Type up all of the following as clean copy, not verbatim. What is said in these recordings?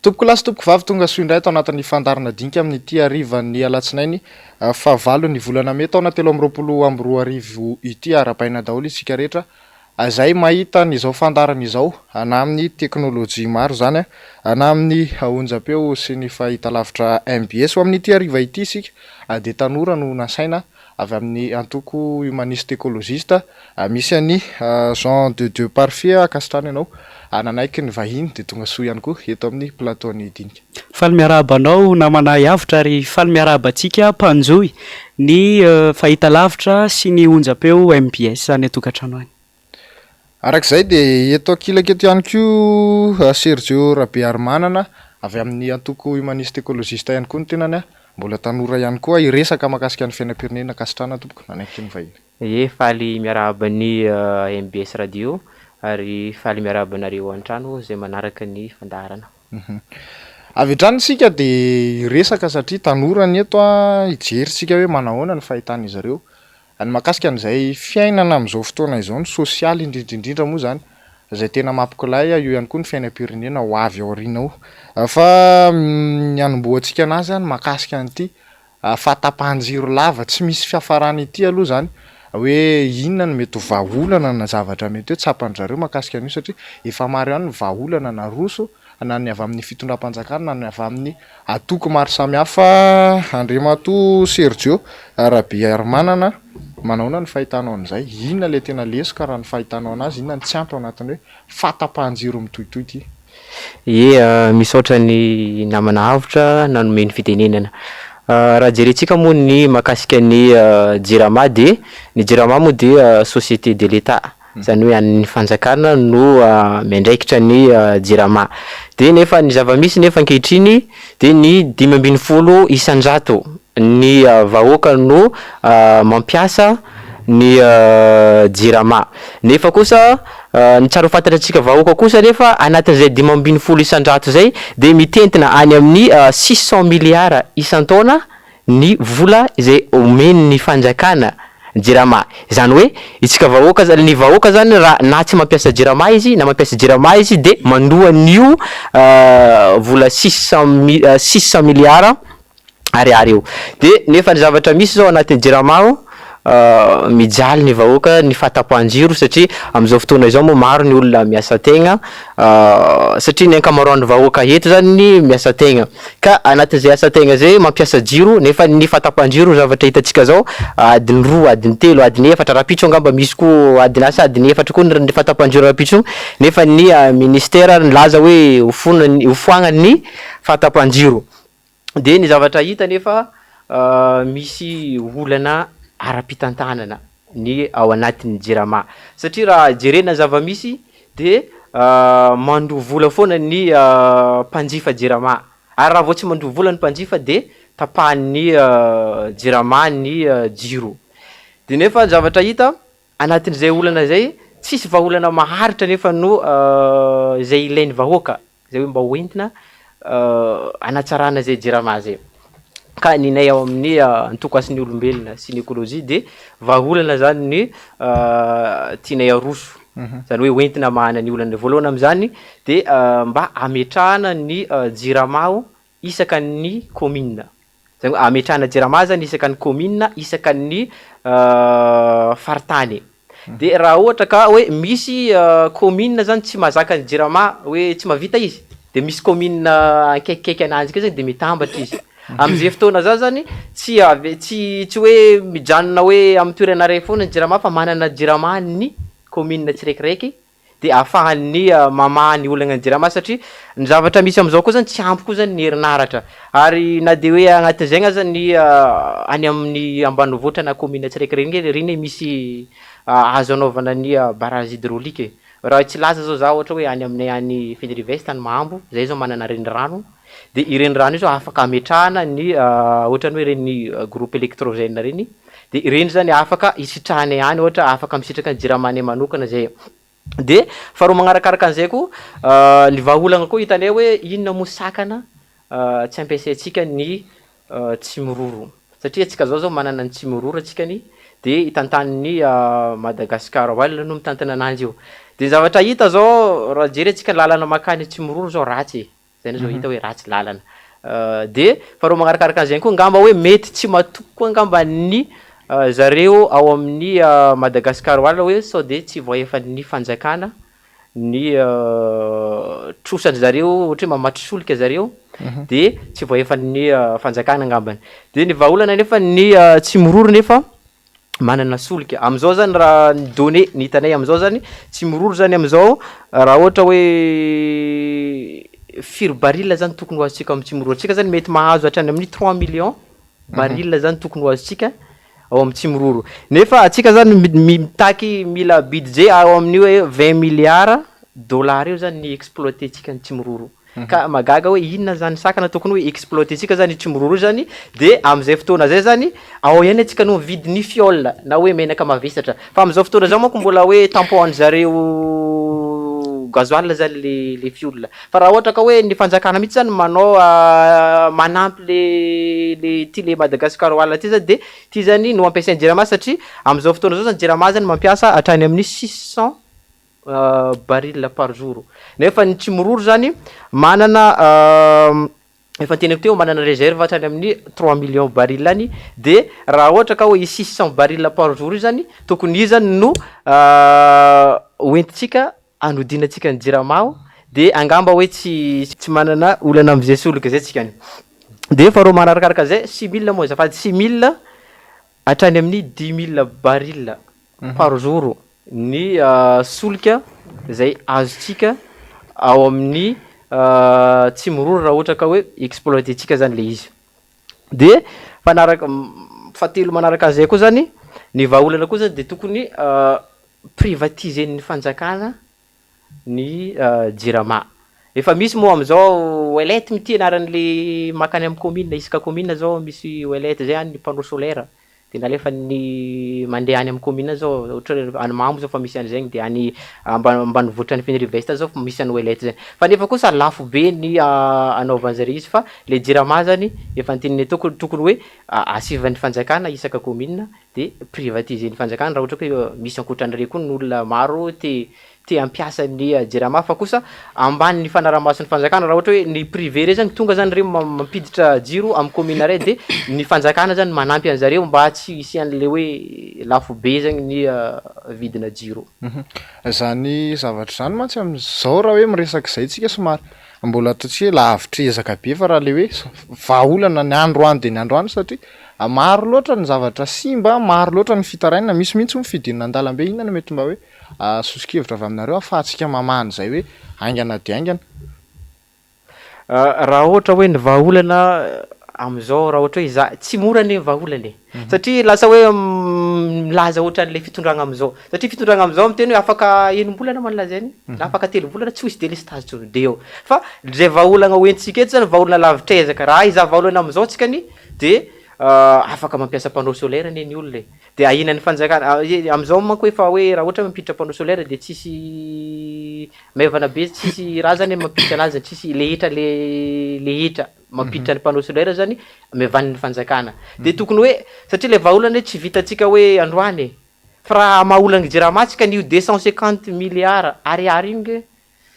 Tompokolahy sy tompokovavy, tonga soa indray ato anatin'ny fandaharana dinika amin'ity harivan'ny alatsinainy fahavalo ny volana mey taona 2023 ity. Arahabaina daholo isika rehetra izay mahita an'izao fandaharana izao na amin'ny teknolojia maro izany na amin'ny onjam-peo sy ny fahitalavitra mbs. Ho amin'ity hariva ity isika dia tanora no nasaina avy amin'ny antoko Humaniste Ecologiste misy an'i Jean de Dieu Parfait. Ankasitrahana ianao nanaiky ny vahiny dia tonga soa ihany koa eto amin'ny plateau ny dinika. Faly miarahaba anao namana Avotra ary faly miarahaba antsika mpanjohy ny fahitalavitra sy ny onjam-peo mbs any an-tokantrano any. Araka izay dia eto ankilaka eto ihany koa Sergio Rabearimanana avy amin'ny antoko Humaniste Ecologiste ihany koa ny tenany, mbola tanora ihany koa, hiresaka mahakasika ny fiainam-pirenena. Ankasitrahana tompoko nanaiky ny vahiny. Ie, faly miarahaba ny mbs radio ary faly miarahaba anareo an-trano izay manaraka ny fandaharana. Avy hatrany isika dia hiresaka satria tanora ny eto, hijery isika hoe manahoana ny fahitan'izy ireo ny mahakasika an'izay fiainana amin'izao fotoana izao, ny sosialy indrindra indrindra moa izany izay tena mampikolahy, io ihany koa ny fiainam-pirenena ho avy aoriana ao. Fa ny hanombohantsika anazy ny mahakasika an'ity fahatapahan-jiro lava tsy misy fiafarany ity aloha izany, hoe inona no mety ho vahaolana na zavatra mety hoe tsapan-dry zareo mahakasika an'io satria efa maro ihany ny vahaolana naroso na ny avy amin'ny fitondram-panjakana na ny avy amin'ny antoko maro samihafa. Andriamatoa Sergio Rabearimanana, manahoana ny fahitanao an'izay? Inona ilay tena lesoka raha ny fahitanao anazy? Inona no tsy ampy ao anatin'ny hoe fahatapahan-jiro mitohitohy ity? Ie, misaotra ny namana Avotra nanome ny fitenenana. Raha jerentsika moa ny mahakasika ny Jirama dia ny Jirama moa dia société de l'Etat, izany hoe an'ny fanjakana no miandraikitra ny Jirama. Dia nefa ny zava-misy nefa ankehitriny dia ny 15 isan-jato ny vahoaka no mampiasa ny Jirama. Nefa kosa ny tsara ho fantatrantsika vahoaka kosa anefa anatin'izay 15% izay dia mitentina any amin'ny 600 milliards isan-taona ny vola izay omen'ny fanjakana Jirama. Izany hoe isika vahoaka zany, ny vahoaka zany raha na tsy mampiasa Jirama izy na mampiasa Jirama izy dia mandoa an'io vola 600 600 milliards ariary io. Dia nefa ny zavatra misy zao anatin'ny Jirama ao, mijaly ny vahoaka ny fahatapahan-jiro satria amin'izao fotoana izao moa maro ny olona miasa tegna satria ny ankamaroan'ny vahoaka eto zany miasa tegna ka anatin'izay asa tegna zay mampiasa jiro nefa ny fahatapahan-jiro zavatra hitantsika zao adiny roa, adiny telo, adiny efatra, rahampitso angamba misy koa adiny asa adiny efatra koa ny fahatapahan-jiro rahampitso nefa ny ministera nilaza hoe hofoana ny hofoagnana ny fahatapahan-jiro. Dia ny zavatra hita anefa misy olana ara-pitantanana ny ao anatin'ny jirama satria raha jerena ny zava-misy dia mandoa vola foana ny mpanjifa jirama ary raha vao tsy mandoa vola ny mpanjifa dia tapahan'ny jirama ny jiro. Dia nefa ny zavatra hita anatin'izay olana izay tsisy vahaolana maharitra anefa no izay ilain'ny vahoaka. Izay hoe mba ho entina hanatsarana izay jirama izay. Ka ny nay ao amin'ny antoko Hasin'ny Olombelona sy ny Ekolojia dia vahaolana izany ny tianay aroso. Izany hoe hoentina hamahana ny olana. Voalohany amin'izany dia mba hametrahana ny jirama isaka ny kaominina. Izany hoe ametrahana jirama zany isaka ny commune, isaka ny faritany. De raha ohatra ka hoe misy commune zany tsy mahazaka ny jirama hoe tsy mahavita izy, de misy commune akaikikaiky ananjy akeo zany de mitambatra izy. Am'zay fotoana zay zany tsy ave- tsy tsy hoe mijanona hoe am'toerana ray foana ny jirama fa manana jirama ny commune tsiraikiraiky dia ahafahan'ny mamaha ny olana ny jirama satria ny zavatra misy amin'izao koa zany tsy ampy koa zany ny herinaratra ary na dia hoe agnatin'izay aza ny any amin'ny ambanivohitra na commune tsiraikiraiky nge reny misy azo anaovana ny barrage hydraulique e, raha tsy hilaza zao za ohatra hoe any aminay any Fenerive Est any Mahambo zay zao manana renirano de io renirano io zao afaka ametrahana ny ohatran'ny hoe ireny groupe électrogène ireny de ireny zany afaka hisitrahanay any ohatra afaka misitraka ny jiramanay manokana zay, de faharoa magnarakaraka an'izay koa ny vahaolagna koa hitanay hoe inona moa sakana tsy ampiasaintsika ny Tsimiroro satria antsika zao zao manana ny Tsimiroro antsika ny de tantanin'ny Madagascar Oil no mitantana ananjy io, de ny zavatra hita zao raha jerentsika lalana makany Tsimiroro zao ratsy e. Zay zao hita hoe ratsy lalana. De faharoa magnarakaraka an'izay koa angamba hoe mety tsy matoky koa angamba ny zareo ao amin'ny Madagascar Oil hoe sao de tsy voaefan'ny fanjakana ny trosan-dry zareo, ohatra hoe mamatry solika zareo de tsy voaefan'ny fanjakana angambany. De ny vahaolana nefa ny Tsimiroro nefa manana solika. Am'zao zany raha ny données ny hitanay am'zao zany, Tsimiroro zany am'zao raha ohatra hoe firy baril zany tokony ho azontsika amin'ny Tsimiroro, antsika zany mety mahazo hatrany amin'ny 3 millions baril zany tokony ho azontsika ao amin'ny Tsimiroro, nefa antsika zany mitaky mila budget ao amin'ny hoe 20 milliards dollars eo zany ny exploiter-ntsika ny Tsimiroro. Ka mahagaga hoe inona zany sakana tokony hoe exploiter-ntsika zany Tsimiroro io zany. De am'zay fotoana zay zany ao ihany antsika no mividy ny fioul na hoe menaka mavesatra, fa am'zao fotoana zao manko mbola hoe tampon zareo gasoil zany le fioul. Fa raha ohatra ka hoe ny fanjakana mihitsy zany manao manampy le ty le Madagascar Oil ty zany, de ty zany no ampiasain'ny Jirama, satria am'zao fotoana zao zany Jirama zany mampiasa hatrany amin'ny 600 baril par jour, nefa ny Tsimiroro zany manana, efa niteneniko teo, manana réserve hatrany amin'ny 3 millions baril any. De raha ohatra ka hoe i 600 baril par jour io zany tokony io zany no hoentintsika anodinantsika ny Jirama ao, de angamba hoe tsy manana olana am'zay solika zay tsika any. De faharoa manarakaraka zay, 6000 moa azafady, 6000 hatrany amin'ny 10 000 baril par jour ny solika zay azontsika ao amin'ny Tsimiroro raha ohatra ka hoe exploiter-ntsika zany le izy. De fanaraka fahatelo manaraka an'izay koa zany, ny vahaolana koa zany de tokony privatiser-n'ny fanjakana ny Jirama. Efa misy moa am'zao Wellet mity anaran'le makany amy commune, isaka commune zao misy Wellet zay any, panneau solaire de nalefan'ny mandeha any amy commune zao, ohatra hoe any Mahabo zao fa misy an'zaigny, de any ambanivohitra any Fenerive Est zao fa misy any Wellet zay, fa nefa kosa lafo be ny anaovan'zare izy. Fa le Jirama zany efa nitenenay teo tokony hoe asivan'ny fanjakana isaka commune, de privatiser-n'ny fanjakana raha ohatra ka hoe misy ankoatran'ireny koa ny olona maro te hampiasa ny Jirama, fa kosa ambany ny fanaraha-mason'ny fanjakana. Raha ohatra hoe ny privé reny zany tonga zany reo mampiditra jiro amy commune ray, de ny fanjakana zany manampy an'zareo mba tsy hisian'le hoe lafo be zany ny vidina jiro. Zany zavatra zany mantsy am'zao, raha hoe miresaka izay tsika, somary mbola ataontsika hoe lavitra ezaka be, fa raha le hoe vahaolana ny androany de ny androany, satria maro loatra ny zavatra simba, maro loatra ny fitarainana, misy mihitsy ny fidinana an-dalambe. Inona no mety mba hoe soso-kevitra avy aminareo ahafahantsika mamaha an'izay hoe haingana de haingana? Raha ohatra hoe ny vahaolana am'izao, raha ohatra hoe za, tsy mora anie ny vahaolana e, satria lasa hoe milaza ohatran'le fitondragna am'izao, satria fitondragna am'izao miteny hoe afaka enim-bolana ma nolazainy na afaka 3 volana tsy ho hisy délestage intsony de eo. Fa zay vahaolana hoentintsika eto zany vahaolana lavitra ezaka. Raha iza vahaolana am'izao tsikany de afaka mampiasa panneau solaire anie ny olona e, de ahinan'ny fanjakana am'izao manko efa hoe raha ohatra hoe mampiditra panneau solaire de tsisy maivana be, tsisy raha zany mampiditra anazy, tsisy le hetra, le hetra mampiditra ny panneau solaire zany mivanin'ny fanjakana. De tokony hoe, satria le vahaolana hoe tsy vitantsika hoe androany e, fa raha mahaolana Jirama tsika an'io 250 milliards ariary io nge,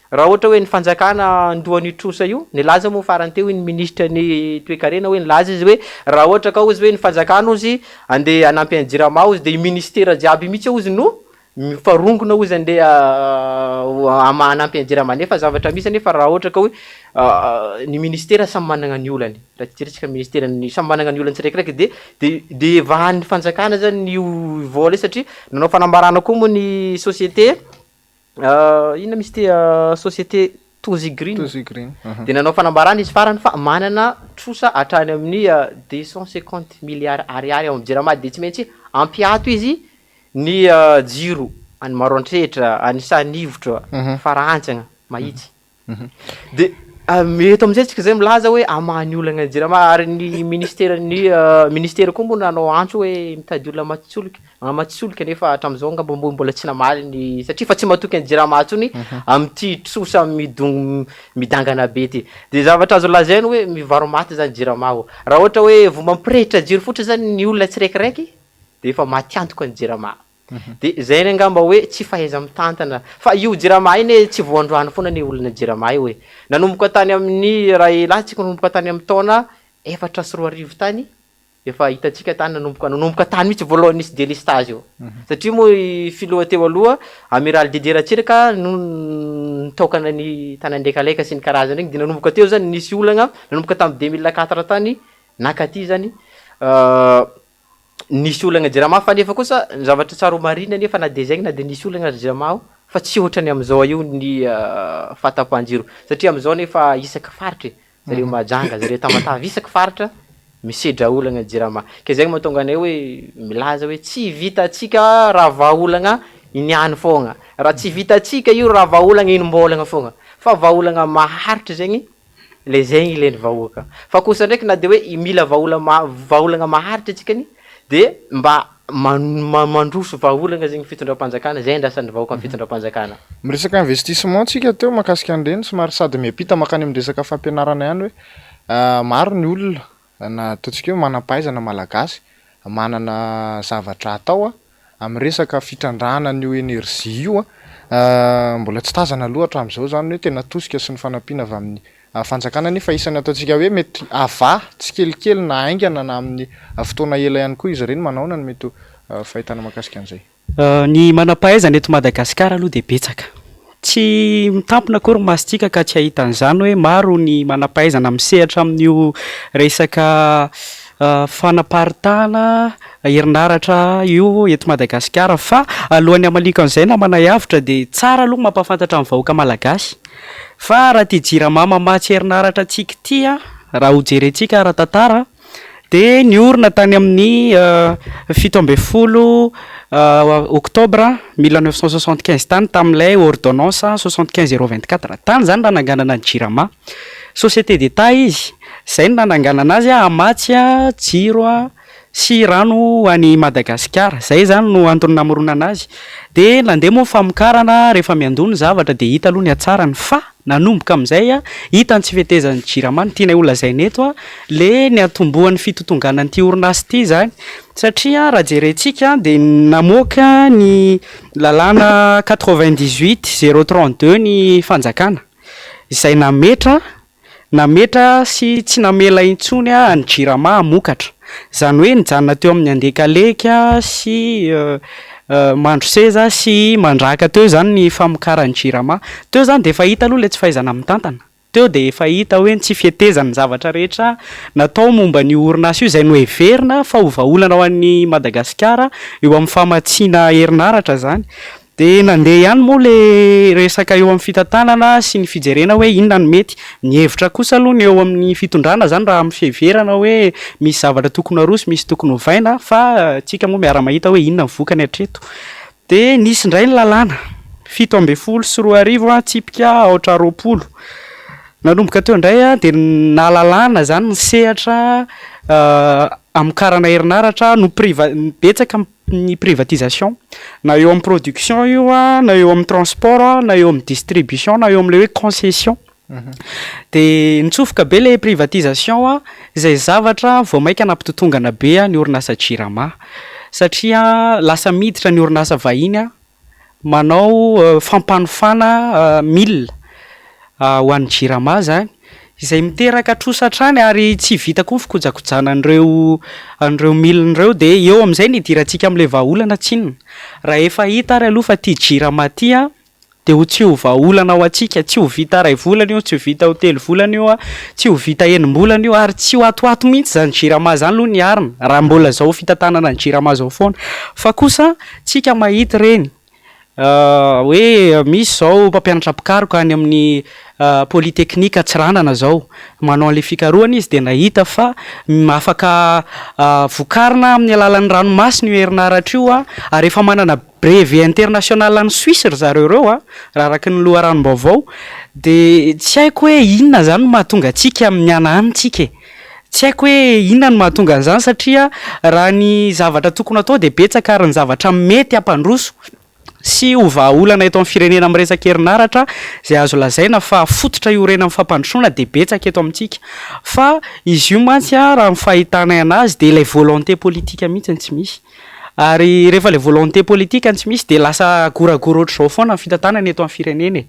raha ohatra hoe ny fanjakana andohan'io trosa io. Nilaza moa farany teo ny ministre ny toekarena hoe nilaza izy hoe raha ohatra ka ozy hoe ny fanjakana ozy andeha hanampy an'ny Jirama ozy, de i ministera jiaby mihitsy ozy no mifarongona ozy andeha hanampy an'ny Jirama. Nefa zavatra misy anefa, raha ohatra ka hoe ny ministera samy manana ny olany, raha jerentsika ministera ny samy manana ny olany tsiraikiraiky, de vahan'ny fanjakana zany io vola io, satria nanao fanambarana koa moa ny société inona misy ty, société Tozzi Green. Tozzi Green. De nanao fanambarana izy farany fa manana trosa hatrany amin'ny 250 milliards ariary ao amin'ny Jirama, de tsy maintsy ampiato izy ny jiro any Maroantsetra, any Sanivotra, Farantsana, Mahitsy. De eto amizay tsika zay milaza hoe amahany olana ny Jirama, ary ny ministère, ny ministère koa moa nanao antso hoe mitady olona maty solika, nefa hatram'izao angamba mbola tsy namaly ny, satria fa tsy matoky ny Jirama intsony am'ty trosa midong midangana be ty. De zavatra azo lazainy hoe mivaro maty zany Jirama o. Raha ohatra hoe vao mampirehitra jiro fotsiny zany ny olona tsiraikiraiky de efa maty antoka ny Jirama. De zay ny angamba hoe tsy fahaiza-mitantana. Fa io Jirama io anie tsy vao androany foana anie olona Jirama io e. Nanomboka tany amin'ny raha elahy tsika nanomboka tany amin'ny taona 2004 tany, efa hitantsika tany nanomboka nanomboka tany mihitsy voalohany nisy délestage io. Satria moa i filoha teo aloha, Amiral Didier Ratsiraka no nitokana ny tany Andekaleka sy ny karazany regny, de nanomboka teo zany nisy olagna, nanomboka tamin'ny 2004 tany nankaty zany nisy olagna Jirama, fa nefa kosa ny zavatra tsara ho marihina nefa na de zegny na de nisy olagna ary Jirama ao fa tsy ohatrany amizao io ny fahatapahan-jiro, satria amizao nefa isaky faritra e, zareo Mahajanga, zareo Tamatave, isaky faritra misedra olagna Jirama, ke zegny mahatonga anay hoe milaza hoe tsy vitantsika raha vahaolagna iniany foagna, raha tsy vitantsika io raha vahaolagna enim-bolagna foagna, fa vahaolagna maharitry zegny le zegny ilain'ny vahoaka, fa kosa ndraiky na de hoe mila vahaola- vahaolagna maharitra antsika ny de mba mandroso vahaolagna zegny fitondram-panjakana, zay andrasan'ny vahoaka amin'ny fitondram-panjakana. Miresaka investissement tsika teo mahakasika an'ireny, somary sady miampita mankany amin'ny resaka fampianarana ihany hoe maro ny olona na ataontsika hoe manam-pahaizana malagasy manana zavatra atao amin'ny resaka fitrandrahana an'io energie io. Mbola tsy tazana aloha hatramin'izao izany hoe tena tosika sy ny fanampiana avy amin'ny fanjakana, nefa isan'ny ataontsika hoe mety havaha tsikelikely na haingana na amin'ny fotoana ela ihany koa izy ireny. Manahoana no mety ho fahitana mahakasika an'izay? Ny manam-pahaizana eto Madagasikara aloha dia betsaka. Tsy mitampina akory ny masontsika ka tsy hahita an'izany hoe maro ny manam-pahaizana misehatra amin'io resaka fanaparitahana herinaratra io eto Madagasikara. Fa alohan'ny hamaliako an'izay namana Avotra dia tsara aloha ny mampahafantatra ny vahoaka malagasy fa raha ity Jirama mamatsy herinaratra antsika ity raha hojerentsika ara-tantara dia niorina tany amin'ny 17 oktobra 1975 tany tamin'ilay ordonnance 75 024, tany izany nananganana ny Jirama. Société d'Etat izy, izay no nananganana azy hamatsy jiro sy rano ho an'i Madagasikara, izay izany no antony namoronana azy. Dia nandeha moa ny famokarana, rehefa miandoha ny zavatra dia hita aloha ny hatsarany fa nanomboka amin'izay hita ny tsy fetezan'ny Jirama, ny tianay holazaina eto le niantombohan'ny fitotonganan'ity orinasa ity izany satria raha jerentsika dia namoaka ny lalàna 98 032 ny fanjakana izay nametra nametra sy tsy namela intsony an'ny Jirama hamokatra, izany hoe nijanona teo amin'ny Andekaleka sy Mandroseza sy Mandraka teo izany ny famokaran'ny Jirama, teo izany dia efa hita aloha ilay tsy fahaizana mitantana. Teo dia efa hita hoe ny tsy fihetezan'ny zavatra rehetra natao momba an'io orinasa io izay noheverina fa ho vahaolana ho an'i Madagasikara eo amin'ny famatsiana herinaratra izany. Dia nandeha ihany moa ilay resaka eo amin'ny fitantanana sy ny fijerena hoe inona no mety. Ny hevitra kosa aloha ny eo amin'ny fitondrana izany raha amin'ny fiheverana hoe misy zavatra tokony haroso, misy tokony hovaina fa tsika moa miara-mahita hoe inona ny vokany hatreto. Dia nisy indray ny lalàna 2017 tsipika aotra 20. Nanomboka teo indray dia nahalalana izany ny sehatra hamokarana herinaratra no priva- betsaka ny privatisation na eo amin'ny production io na eo amin'ny transport na eo amin'ny distribution na eo amin'ilay hoe concession. Dia nitsofoka be ilay privatisation izay zavatra vao mainka nampitotongana be ny orinasa Jirama satria lasa miditra ny orinasa vahiny manao fampanofana milina ho an'ny Jirama izany izay miteraka trosa hatrany ary tsy vita koa ny fikojakojana an'ireo an'ireo milina ireo dia eo amin'izay no idirantsika amin'ilay vahaolana tsinona. Raha efa hita ary aloha fa ity Jirama ity dia ho tsy ho vahaolana ho antsika, tsy ho vita iray volana io, tsy ho vita ho telo volana io, tsy ho vita enim-bolana io ary tsy ho ato ho ato mihitsy izany Jirama izany aloha ny arina raha mbola izao fitantanana ny Jirama izao foana. Fa kosa tsika mahita ireny hoe misy izao mpampianatra mpikaroka any amin'ny Polytechnique Antsiranana izao, manao an'ilay fikarohana izy dia nahita fa afaka vokarina amin'ny alalan'ny ranomasina io herinaratra io ary efa manana Brevet international any Suisse ry zareo ireo a, raha araka ny loharanom-baovao, dia tsy haiko hoe inona izany no mahatonga antsika mihanahana tsika e! Tsy haiko hoe inona no mahatonga an'izany satria raha ny zavatra tokony hatao dia betsaka ary ny zavatra mety hampandroso sy ho vahaolana eto amin'ny firenena amin'ny resaka herinaratra izay azo lazaina fa fototra iorenan'ny fampandrosoana dia betsaka eto amintsika fa izy io mantsy a raha ny fahitanay anazy dia ilay volonté politique mihitsy no tsy misy. Ary rehefa ilay volonté politique no tsy misy dia lasa goragora ohatr'izao foana ny fitantanana eto amin'ny firenena e.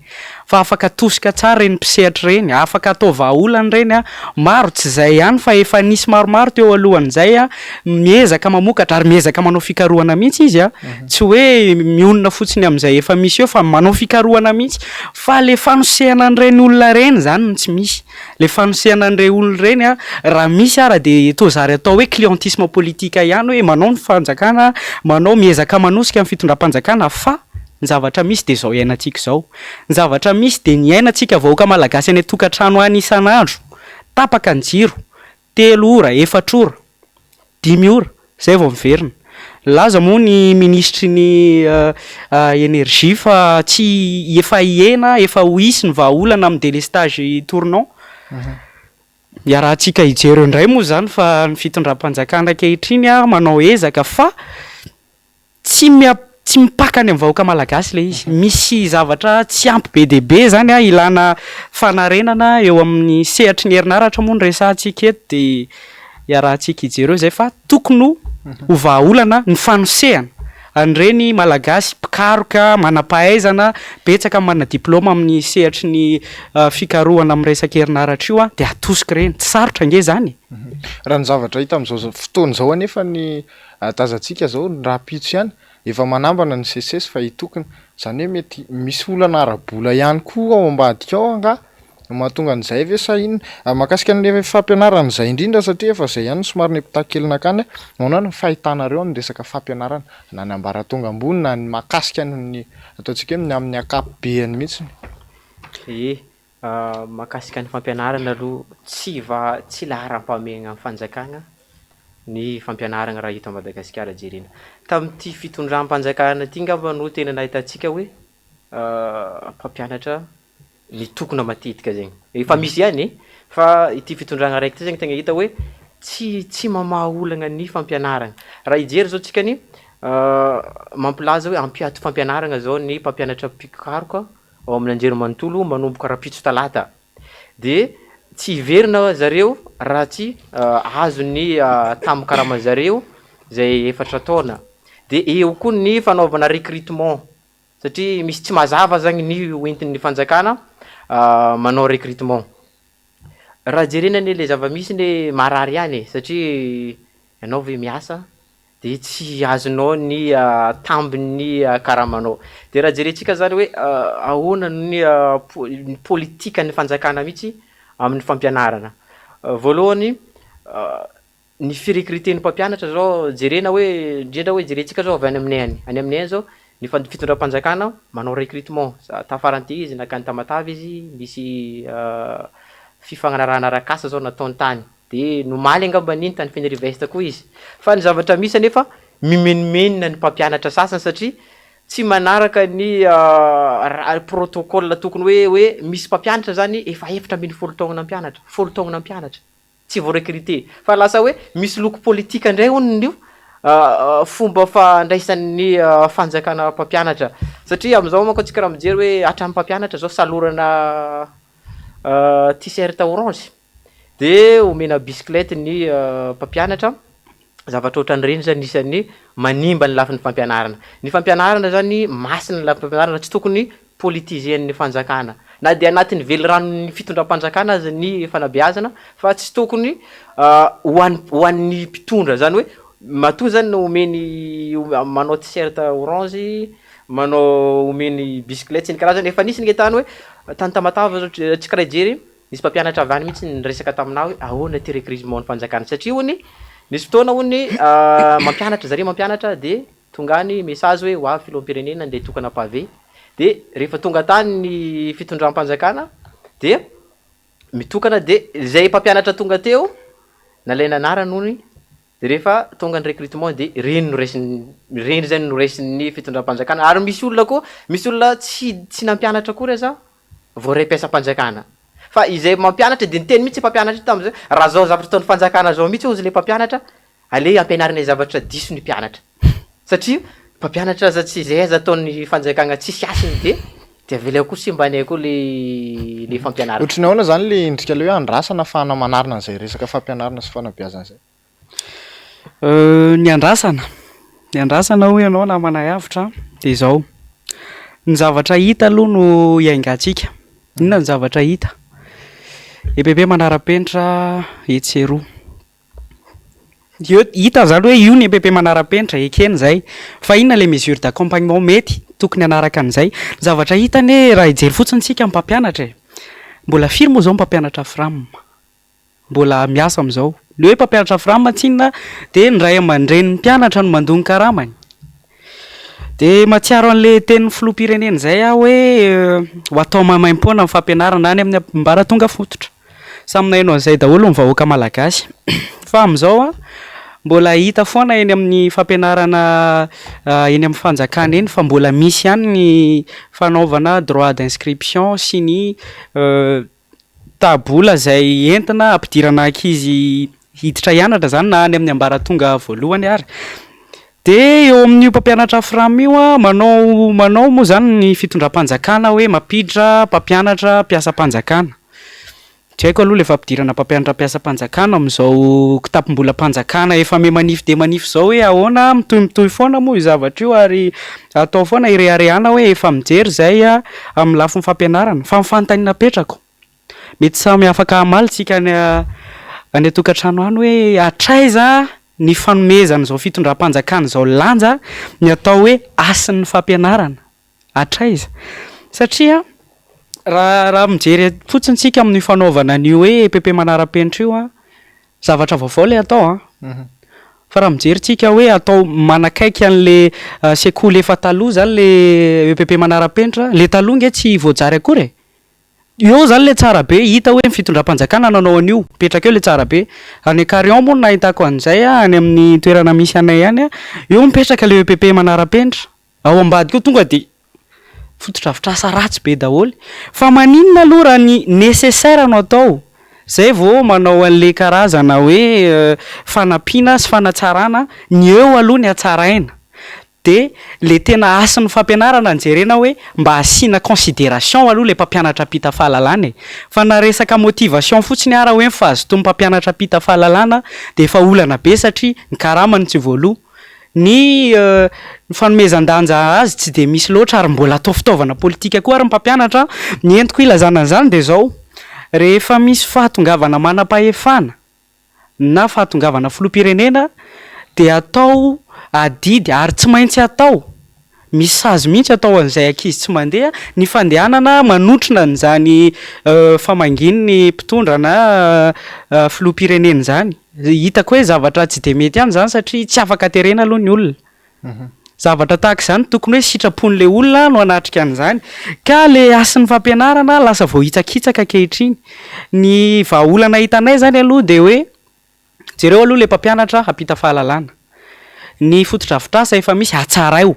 Fa afaka atosika tsara ireny mpisehatra ireny, afaka atao vahaolana ireny an, maro, tsy izay ihany fa efa nisy maromaro teo alohan'izay an, miezaka mamokatra ary miezaka manao fikarohana mihitsy izy an, tsy hoe mionona fotsiny amin'izay efa misy eo fa manao fikarohana mihitsy, fa le fanosehana an'ireny olona ireny izany no tsy misy. Le fanosehana an'ireny olona ireny an, raha misy ara dia toa zary atao hoe clientisme politique ihany hoe manao ny fanjakana, manao, miezaka manosika ny fitondram-panjakana fa ny zavatra misy dia izao iainantsika izao. Ny zavatra misy dia ny iainantsika vahoaka malagasy any an-tokantrano any isan'andro, tapaka ny jiro, telo ora, efatra ora, dimy ora, izay vao miverina. Nilaza moa ny minisitry ny energie fa tsy efa hihena, efa ho hisy ny vahaolana amin'ny délestage tournant. Iarahantsika hijery eo indray moa izany fa ny fitondram-panjakana ankehitriny manao ezaka fa Tsy mia- tsy mipaka any amin'ny vahoaka malagasy ilay izy. Misy zavatra tsy ampy be dia be izany an, ilana fanarenana eo amin'ny sehatry ny herinaratra moa no resahantsika eto dia iarahantsika hijery eo izay fa tokony ho vahaolana ny fanosehana an'ireny malagasy mpikaroka, manam-pahaizana, betsaka ny manana diplaoma amin'ny sehatry ny fikarohana amin'ny resaka herinaratra io an, dia atosika ireny. Tsy sarotra ange izany e! Raha ny zavatra hita amin'izao fotoana izao anefa ny Tazantsika zao ny rahampitso ihany efa manambana ny seces fa hitokona, zany hoe mety misy olana ara-bola ihany koa ao ambadika ao angaha no mahatonga an'izay ve sa inona? Mahakasika an'le fampianarana izay indrindra satria efa zay ihany no somary nipitaka kely nankany, ahoana ny fahitanareo amin'ny resaka fampianarana na ny ambaratonga ambony na ny mahakasika ny ataontsika hoe ny amin'ny ankapobeany mihitsy? Ie, mahakasika ny fampianarana aloha tsy va- tsy laharam-pahamehana amin'ny fanjakana ny fampianarana raha eto Madagasikara jerena. Tamin'ity fitondram-panjakana ity angamba no tena nahitantsika hoe mpampianatra mitokona matetika zegny. Efa misy ihany e, fa ity fitondrana raiky ity zegny tegna hita hoe tsy tsy mamaha olagna ny fampianarana. Raha hijery zao tsika ny mampilaza hoe hampiato fampianarana zao ny mpampianatra mpikaroka ao amin'ny anjerimanontolo manomboka rahampitso talata. De tsy hiverina zareo raha tsy azo ny tambin-karaman zareo zay efatra taona. De eo koa ny fanaovana recrutement satria misy tsy mazava zany ny hoentin'ny fanjakana manao recrutement. Raha jerena anie le zava-misy anie marary ihany e satria ianao ve miasa dia tsy azonao ny tambin'ny karamanao. Dia raha jerentsika zany hoe ahoana ny ny politikan'ny fanjakana mihitsy amin'ny fampianarana. Voalohany, ny fi-recruter-n'ny mpampianatra zao jerena hoe indrindra hoe jerentsika zao avy any aminay any, any aminay any zao ny fan- fitondram-panjakana manao recrutement, tafaran'ity izy nankany Tamatave izy nisy fifanarahana arak'asa zao nataony tany. De ny omaly angamba iny tany Fenerive Est koa izy. Fa ny zavatra misy anefa mimenomenona ny mpampianatra sasany satria tsy manaraka ny ra- protocole tokony hoe hoe misy mpampianatra zany efa 14 taogno nampianatra, 10 taogno nampianatra, tsy vao recruter. Fa lasa hoe misy loko politika indray hono io fomba fandraisan'ny fanjakana mpampianatra. Satria amin'izao manko antsika raha mijery hoe hatramin'ny mpampianatra zao salorana t-shirt orange. De omena bicyclette ny mpampianatra, zavatra ohatran'ireny zany isan'ny manimba ny lafiny fampianarana. Ny fampianarana zany masina ny lafiny fampianarana tsy tokony politiser-n'ny fanjakana na dia anatin'ny veliranon'ny fitondram-panjakana aza ny fanabeazana fa tsy tokony ho an'ny ho an'ny mpitondra zany hoe matoa zany omeny manao t-shirt orange, manao omeny bicyclette sy ny karazany, efa nisy nge tany hoe tany Tamatave zao tsika raha hijery Nisy mpampianatra avy any mihitsy niresaka taminà hoe ahoana ity recrutement-n'ny fanjakana satria hony nisy fotoana hony mampianatra zareo mampianatra de tonga any message hoe ho avy filoham-pirenena andeha hitokana pavé de rehefa tonga tany ny fitondram-panjakana dia mitokana de zay mpampianatra tonga teo nalaina anarany hony de rehefa tonga ny recrutement de ireny no raisin'ny ireny zany no raisin'ny fitondram-panjakana ary misy olona koa misy olona tsy tsy nampianatra akory aza voaray mpiasam-panjakana fa izay mampianatra de niteny mihitsy mpampianatra io tamin'izay raha zao zavatra ataon'ny fanjakana zao mihitsy hozy le mpampianatra aleo ampianarinay zavatra diso ny mpianatra satria mpampianatra aza tsy izay aza ataon'ny fanjakana tsisy hasiny de de avelao koa simbanay koa le le fampianarana. Ohatry ny ahoana zany le endrika le hoe andrasana ahafahana manarina an'izay resaka fampianarana sy fanabeazana izay? Ny andrasana? Ny andrasana hoy ianao namana Avotra dia izao, ny zavatra hita aloha no iaingantsika. Inona ny zavatra hita? EPP manara-penitra etsy sy eroa. Eo hita izany hoe io ny EPP manara-penitra, ekena izay. Fa inona ilay mesure d'accompagnement mety tokony hanaraka an'izay? Ny zavatra hita anie raha hijery fotsiny isika ny mpampianatra e! Mbola firy moa izao ny mpampianatra Fram? Mbola miasa amin'izao. Ny hoe mpampianatra Fram tsinona dia ny ray aman-drenin'ny mpianatra no mandoa ny karamany. Dia mahatsiaro an'ilay tenin'ny filoham-pirenena izay aho hoe ho atao maimaimpoana ny fampianarana any amin'ny ambaratonga fototra. Samy naheno an'izay daholo ny vahoaka malagasy. Fa amin'izao mbola hita foana eny amin'ny fampianarana eny amin'ny fanjakana eny fa mbola misy ihany ny fanaovana droit d'inscription sy ny Tabola izay entina hampidirana ankizy hiditra hianatra izany na any amin'ny ambaratonga voalohany ary. Dia eo amin'io mpampianatra fram io an, manao manao moa izany ny fitondram-panjakana hoe mampiditra mpampianatra mpiasam-panjakana. Tsy haiko aloha ilay fampidirana mpampianatra mpiasam-panjakana amin'izao kitapom-bolam-panjakana efa miha-manify dia manify izao hoe ahoana, mitohimitohy foana moa io zavatra io ary atao foana ireharehana hoe efa mijery izay amin'ny lafiny fampianarana. Fa ny fanontaniana apetrako, mety samy afaka hamaly tsika any any an-tokantrano any hoe hatraiza ny fanomezan'izao fitondram-panjakana izao lanja ny atao hoe hasin'ny fampianarana? Hatraiza? Satria raha raha mijery fotsiny tsika amin'ny fanaovana an'io hoe EPP manara-penitra io an, zavatra vaovao ilay atao an. Fa raha mijery tsika hoe atao manakaiky an'le sekoly efa taloha zany le EPP manara-penitra, le taloha nge tsy voajary akory e. Eo zany le tsara be, hita hoe ny fitondram-panjakana nanao an'io, mipetraka eo le tsara be. Any Carion moa no nahitako an'izay an, any amin'ny toerana misy anay any an, eo mipetraka le EPP manara-penitra. Ao ambadika ao tonga dia fotodrafitrasa ratsy be daholo. Fa maninona aloha raha ny nécessaire no atao zay vao manao an'le karazana hoe fanampiana sy fanatsarana ny eo aloha ny hatsaraina. De le tena hasin'ny fampianarana no jerena hoe mba asiana considération aloha le mpampianatra mpita fahalalana e. Fa na resaka motivation fotsiny ara hoe ny fahazotoan'ny mpampianatra mpita fahalalana de efa olana be satria ny karamany tsy voaloa. Ny fanomezan-danja azy tsy dia misy loatra ary mbola atao fitaovana politika koa ary ny mpampianatra. Ny entiko hilazana an'izany dia izao, rehefa misy fahatongavana manam-pahefana na fahatongavana filoham-pirenena dia atao adidy ary tsy maintsy atao, misy sazy mihitsy atao an'izay ankizy tsy mandeha, ny fandehanana manotrona an'izany famangian'ny mpitondra na filoham-pirenena izany. Hitako hoe zavatra tsy dia mety ihany izany satria tsy afaka terena aloha ny olona. Zavatra tahaka izany tokony hoe sitrapon'ilay olona no hanatrika an'izany. Ka ilay hasin'ny fampianarana lasa voahitsakitsaka ankehitriny. Ny vahaolana hitanay izany aloha dia hoe jereo aloha ilay mpampianatra hampita fahalalana. Ny fotodrafitrasa efa misy hatsaraio.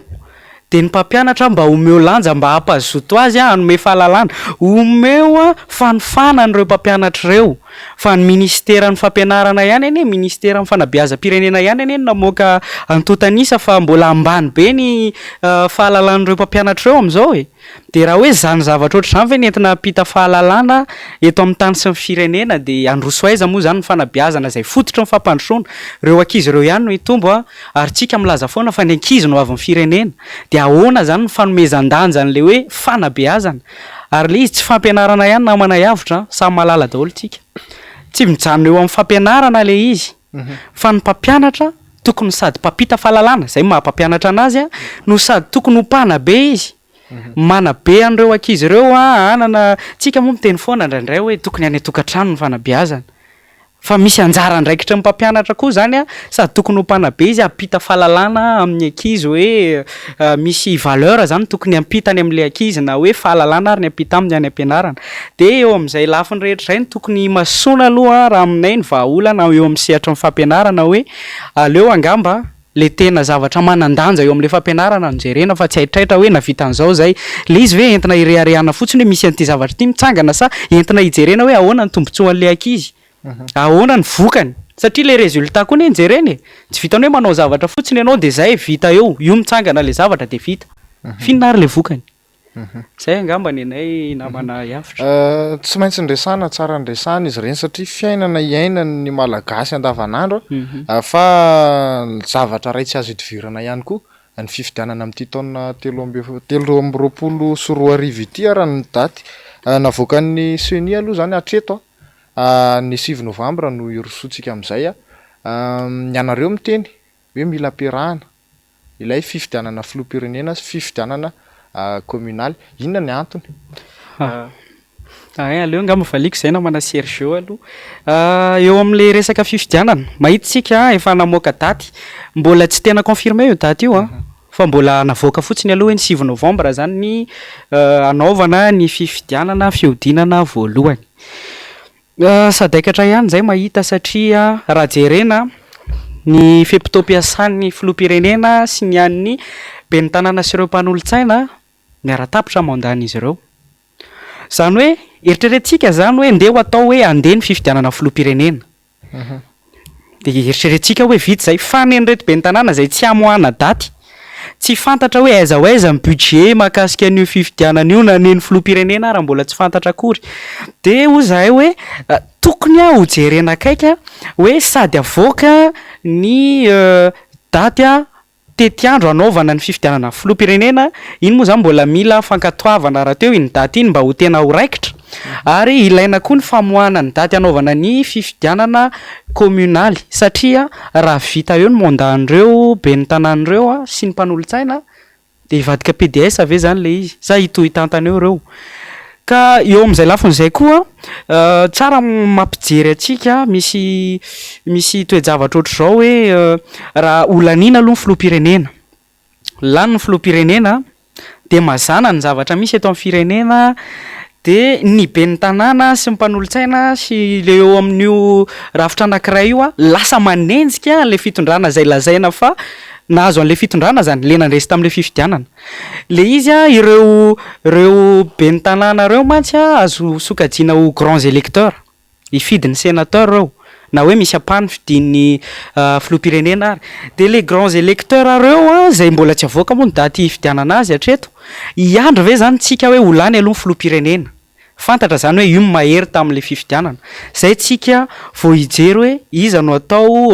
Dia ny mpampianatra mba omeo lanja mba hampazoto azy hanome fahalalana. Omeo fanofana an'ireo mpampianatra ireo. Fa ny minisiteran'ny fampianarana ihany anie, minisiteran'ny fanabeazam-pirenena ihany anie no namoaka antontan'isa fa mbola ambany be ny fahalalan'ireo mpampianatra ireo amin'izao e. Dia raha hoe izany zavatra ohatr'izany ve no entina hampita fahalalana eto amin'ny tany sy ny firenena dia handroso aiza moa izany ny fanabeazana izay fototry ny fampandrosoana? Ireo ankizy ireo ihany no hitombo a, ary tsika milaza foana fa ny ankizy no hoavin'ny firenena. Dia ahoana izany ny fanomezan-danja an'ilay hoe fanabeazana? Ary ilay izy tsy fampianarana ihany namana Avotra a, samy mahalala daholo tsika. Tsy mijanona eo amin'ny fampianarana ilay izy fa ny mpampianatra tokony sady mpampita fahalalana, izay maha mpampianatra anazy a, no sady tokony ho mpanabe izy, manabe an'ireo ankizy ireo a, hanana, tsika moa miteny foana indraindray hoe tokony any an-tokantrano ny fanabeazana, fa misy anjara andraikitry ny mpampianatra koa izany a, sady tokony ho mpanabe izy hampita fahalalana amin'ny ankizy hoe misy valeur izany tokony hampita any amin'ilay ankizy na hoe fahalalana ary ny hampita aminy any am-pianarana. Dia eo amin'izay lafiny rehetra izay no tokony himasoana aloha raha aminay ny vahaolana eo amin'ny sehatry ny fampianarana hoe aleo angamba le tena zavatra manan-danja eo amin'ilay fampianarana no jerena fa tsy haitraitra hoe nahavita an'izao izay. Ilay izy ve entina hireharehana fotsiny hoe misy an'ity zavatra ity mitsangana sa entina hijerena hoe ahoana ny tombotsoan'ilay ankizy? Ahoana ny vokany? Satria ilay résultat koa anie no jerena e! Tsy vitan'ny hoe manao zavatra fotsiny ianao dia izay, vita eo, io mitsangana ilay zavatra dia vita. F'inona ary ilay vokany? Zay angamba ny anay namana Avotra. Tsy maintsy ndresana, tsara ndresana izy ireny satria fiainana iainan'ny Malagasy andavanandro fa zavatra iray tsy azo idivirana ihany koa ny fifidianana amin'ity taona 2023 ity raha ny daty navoakan'ny CENI aloha izany hatreto ny 9 novambra no hirosoantsika amin'izay. Ny anareo miteny hoe mila ampiarahana ilay fifidianana filoham-pirenena sy fifidianana kaominaly. Inona ny antony? Hay, aleo angamba valiako izay namana Sergio aloha. Eo amin'ilay resaka fifidianana, mahita isika efa namoaka daty, mbola tsy tena confirmé io daty io an, fa mbola navoaka fotsiny aloha hoe ny 9 novambra izany ny hanaovana ny fifidianana fihodinana voalohany. Sadaikatra ihany izay mahita satria raha jerena ny fe-potoam-piasan'ny filoham-pirenena sy ny an'ny ben'ny tanàna sy ireo mpanolotsaina miara-tapitra mandat-n'izy ireo. Izany hoe eritreretintsika izany hoe ndeha ho atao hoe handeha ny fifidianana filoham-pirenena. Dia eritreretintsika hoe vita izay fa ny an'ireto ben'ny tanàna izay tsy hamoahana daty, tsy fantatra hoe aiza ho aiza ny budget mahakasika an'io fifidianana io na ny an'ny filoham-pirenena ara mbola tsy fantatra akory. Dia hoy izahay hoe tokony ho jerena akaiky hoe sady avoaka ny daty tetiandro hanaovana ny fifidianana filoham-pirenena, iny moa izany mbola mila fankatoavana rahateo iny daty iny mba ho tena ho raikitra, ary ilaina koa ny famoahana ny daty hanaovana ny fifidianana kaomionaly satria raha vita eo ny mandat-n'ireo ben'ny tanàna ireo sy ny mpanolotsaina dia hivadika pds ve izany ilay izy sa hitohy hitantana eo ireo? Ka eo amin'izay lafiny izay koa, tsara mampijery antsika misy misy toe-javatra ohatr'izao hoe raha ho laniana aloha ny filoham-pirenena, lany ny filoham-pirenena dia mazàna ny zavatra misy eto amin'ny firenena dia ny ben'ny tanàna sy ny mpanolotsaina sy ilay eo amin'io rafitra anankiray io lasa manenjika an'ilay fitondrana izay lazaina fa nahazo an'ilay fitondrana izany, ilay nandresy tamin'ilay fifidianana. Le izy a, ireo ireo ben'ny tanàna ireo mantsy a azo sokajiana ho grands électeurs, hifidy ny sénateur ireo, na hoe misy ampahany fidian'ny filoham-pirenena ary. De le grands électeurs ireo a, izay mbola tsy avoaka moa ny daty hifidianana azy hatreto, hiandry ve zany tsika hoe ho lany aloha ny filoham-pirenena? Fantatra zany hoe io no mahery tamin'ilay fifidianana. Zay tsika vao hijery hoe iza no atao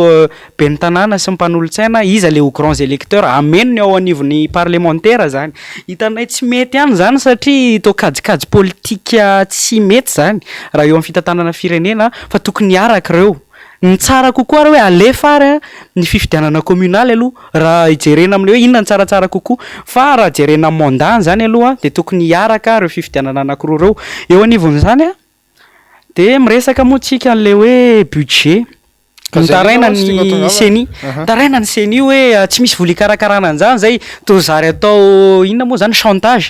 ben'ny tanàna sy ny mpanolotsaina, iza le ho grands électeurs, hameno ny ao anivon'ny parlemantera zany. Hitanay tsy mety ihany zany satria toa kajikajy politika tsy mety zany raha eo amin'ny fitantanana firenena fa tokony hiaraka ireo. Ny tsara kokoa ary hoe alefa ary ny fifidianana communale aloha raha hijerena amin'ilay hoe inona no tsaratsara kokoa fa raha jerena amin'ny mandat-ny izany aloha dia tokony hiaraka ireo fifidianana anankiroa ireo. Eo anivon'izany dia miresaka moa tsika an'ilay hoe budget. Ka izay Mitaraina indrindra mantsy tiako ny hatongavana. CENI, Aha. mitaraina ny CENI hoe tsy misy vola hikarakarana an'izany izay, toa zary atao inona moa izany chantage.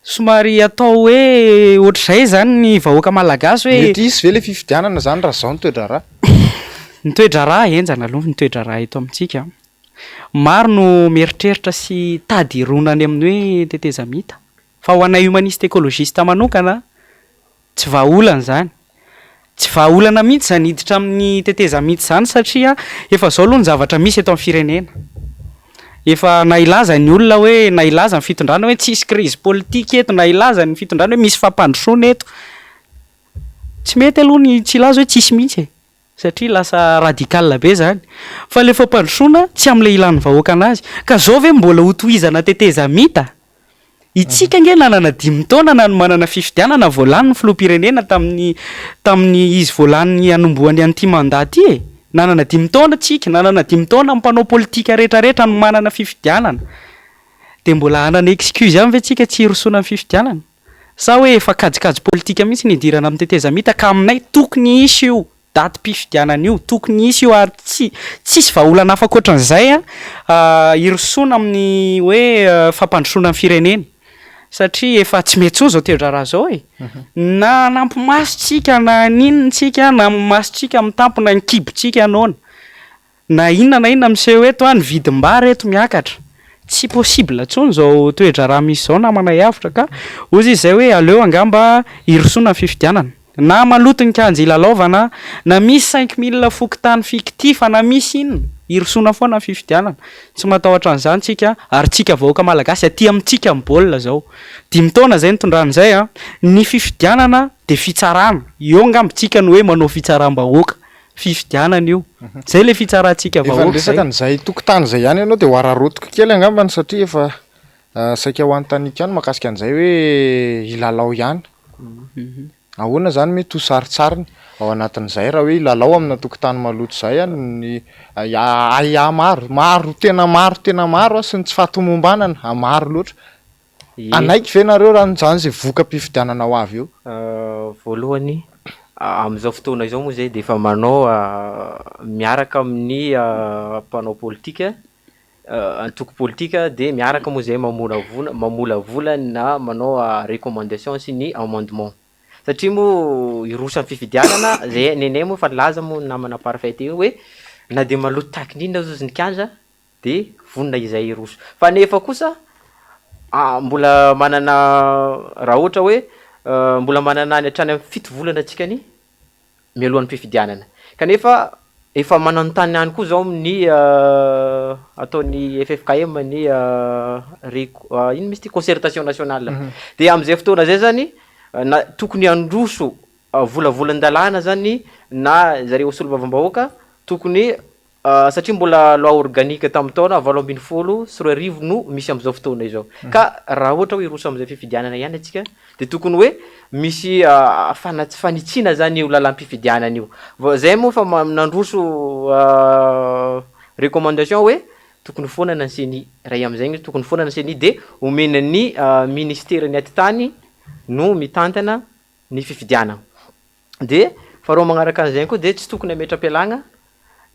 Somary atao hoe ohatr'izay izany ny vahoaka malagasy hoe. Mety hisy ve ilay fifidianana izany raha izao ny toe-draharaha? Ny toe-draharaha henjana aloha ny toe-draharaha eto amintsika. Maro no mieritreritra sy tady hirona any amin'ny hoe tetezamita. Fa ho anay humaniste ecologiste manokana, Tsy vahaolana izany. Tsy vahaolana mihitsy izany hiditra amin'ny tetezamita izany satria efa izao aloha ny zavatra misy eto amin'ny firenena. Efa na hilaza ny olona hoe, na hilaza ny fitondrana hoe tsisy crise politique eto, na hilaza ny fitondrana hoe misy fampandrosoana eto. Tsy mety aloha ny tsy hilaza hoe tsisy mihitsy e! Satria lasa radical be izany. Fa ilay fampandrosoana tsy amin'ilay ilan'ny vahoaka anazy. Ka izao ve mbola ho tohizana tetezamita? Itsika ange nanana dimy taona nanomanana fifidianana vao lany ny filoham-pirenena tamin'ny tamin'ny izy vao lany hanombohany an'ity mandat ity e! Nanana dimy taona tsika, nanana dimy taona ny mpanao politika rehetra rehetra hanomanana fifidianana. Dia mbola hanana excuse ihany ve tsika tsy hirosoana amin'ny fifidianana? Sa hoe efa kajikajy politika mihitsy ny hidirana amin'ny tetezamita ka aminay tokony hisy io datim-pifidianana io, tokony hisy io ary tsy tsisy vahaolana hafa ankoatran'izay hirosoana amin'ny hoe fampandrosoana ny firenena satria efa tsy mety intsony izao toe-draharaha izao e! Na hanampy maso tsika na haninona tsika na ny masontsika mitampina ny kibontsika noana. Na inona na inona miseho eto an, ny vidim-bary eto miakatra. Tsy possible intsony izao toe-draharaha misy izao namanay avotra ka hozy izy izay hoe aleo angamba hirosoana ny fifidianana. Na maloto ny kianja hilalaovana, na misy 5000 fokontany fictif, na misy inona. Hirosoana foana ny fifidianana. Tsy matahotra an'izany tsika ary tsika vahoaka malagasy aty amintsika ny baolina zao. Dimy taona zay nitondrana izay an. Ny fifidianana dia fitsarana. Eo angamba tsika no hoe manao fitsaram-bahoaka. Fifidianana io. Zay le fitsarantsika Efa vahoaka zay. niresaka an'izay tokotany izay ihany ianao dia ho araraotiko kely angambany satria efa saika ho anontaniako ihany mahakasika an'izay hoe hilalao ihany. Ahoana izany mety ho sarintsariny ao anatin'izay raha hoe hilalao amina tokotany maloto izay ny ahiahy maro, maro tena maro tena maro sy ny tsy fahatomombanana maro loatra. Hanaiky ve nareo raha izany izay voka-pifidianana ho avy eo? Voalohany, amin'izao fotoana izao moa izay dia efa manao miaraka amin'ny mpanao politika, antoko politika dia miaraka moa izay mamolavola mamolavola na manao recommandation sy ny amendement. Satria moa hiroso amin'ny fifidianana, zay nenay moa efa nilaza moa ny namana Parfait teo hoe na dia maloto tahaky ny inona aza ny kianja de vonona izay hiroso. Fa nefa kosa mbola manana raha ohatra hoe mbola manana any hatrany amin'ny fito volana antsika ny mialohan'ny fifidianana. Kanefa efa mananontany ihany koa zao ny ataon'ny ffkm ny reco- ino ma izy ty concertation nationale. De am'zay fotoana zay zany na tokony handroso volavolan-dalàna zany na zareo solombavambahoaka tokony Satria mbola loi organique tamin'ny taona 2018 no misy amin'izao fotoana izao. Ka raha ohatra hoe hiroso amin'izay fifidianana ihany antsika dia tokony hoe misy fanitsiana zany io lalam-pifidianana io. Vao zay moa efa nandroso recommandation hoe tokony foanana ny ceni. Raha amin'izay ny tokony foanana ny ceni dia omena ny ministeran'ny atitany no mitantana ny fifidianana. Dia faharoa magnaraka an'izay koa dia tsy tokony hametra-pialagna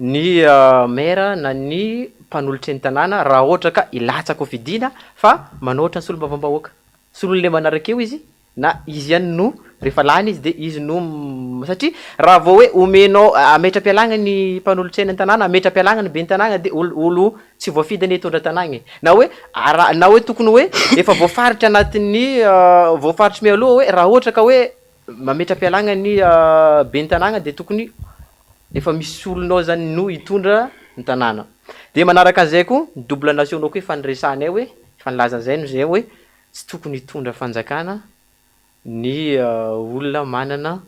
ny maire na ny mpanolotry ny tanàna raha ohatra ka hilatsaka ho fidiana fa manao ohatran'ny solombavambahoaka. Solon'ilay manaraka eo izy na izy ihany no rehefa lany izy dia izy no satria raha vao hoe omenao hametra-pialagna ny mpanolotsaina ny tanàna, hametra-pialagna ny ben'ny tanàna dia olo olo tsy voafidy anie hitondra tanàgna e. Na hoe ara- na hoe tokony hoe efa voafaritra anatin'ny voafaritry mialoha hoe raha ohatra ka hoe Mametra-pialagna ny ben'ny tanàgna dia tokony efa misy olona ao zany no hitondra ny tanàna. Dia manaraka an'izay koa, ny double nationaux koa efa niresahanay hoe, efa nilaza an'izay no zay hoe tsy tokony hitondra fanjakana ny olona manana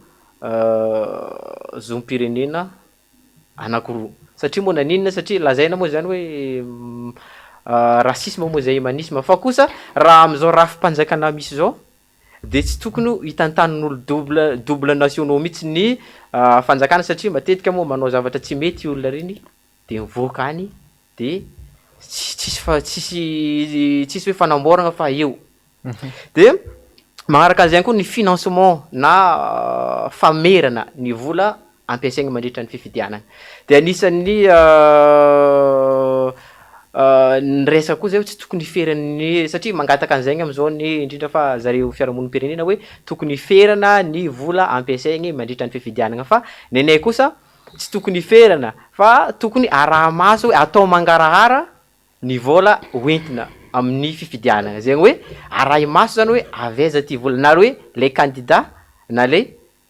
zom-pirenena anakiroa. Satria moa naninona? Satria lazaina moa zany hoe racisme moa zay humanisme fa kosa raha amin'izao rafi-panjakana misy zao de tsy tokony ho hitantanin'olo double double nationaux mihitsy ny fanjakana satria matetika moa manao zavatra tsy mety olona reny de mivoaka any de tsisy tsisy fa tsisy tsisy hoe fanamboaragna fa eo de magnaraka an'izay ihany koa ny financement na famerana ny vola ampiasaigny mandritra ny fifidianana. De anisan'ny ny resaka koa zay hoe tsy tokony hiferan'ny satria mangataka an'zaigny am'zao ny indrindra fa zareo fiarahamonim-pirenena hoe tokony hiferana ny vola ampiasaigny mandritra ny fifidianana fa nenay kosa tsy tokony hiferana fa tokony araha-maso hoe atao mangarahara ny vôla hoentina amin'ny fifidianana, zegny hoe arahi-maso zany hoe avy aiza ty vola na hoe le kandida na le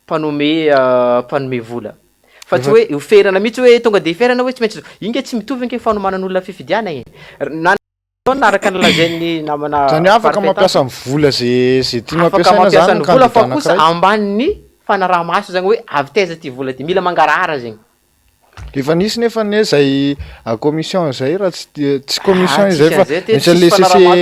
mpanome mpanome vola. Fa tsy hoe ho ferana mihitsy hoe tonga de ferana hoe tsy maintsy zao. Io nge tsy mitovy nge fanomanan'olona fifidianana e. Na araka ny lazain'ny namana Zany hoe afaka Parfait mampiasa ny vola ze ze tiany afaka hampiasaina mampiasa zany ny ny vola fa kandida kosa anankiray. ambanin'ny fanaraha-maso zany hoe avy taiza ty vola ty. Mila mangarahara zegny. Efa nisy nefa anie zay commission zay raha tsy di- tsy commission Ah, izay tsisy fa an'izay teto, misy an'le tsisy fanaraha-maso.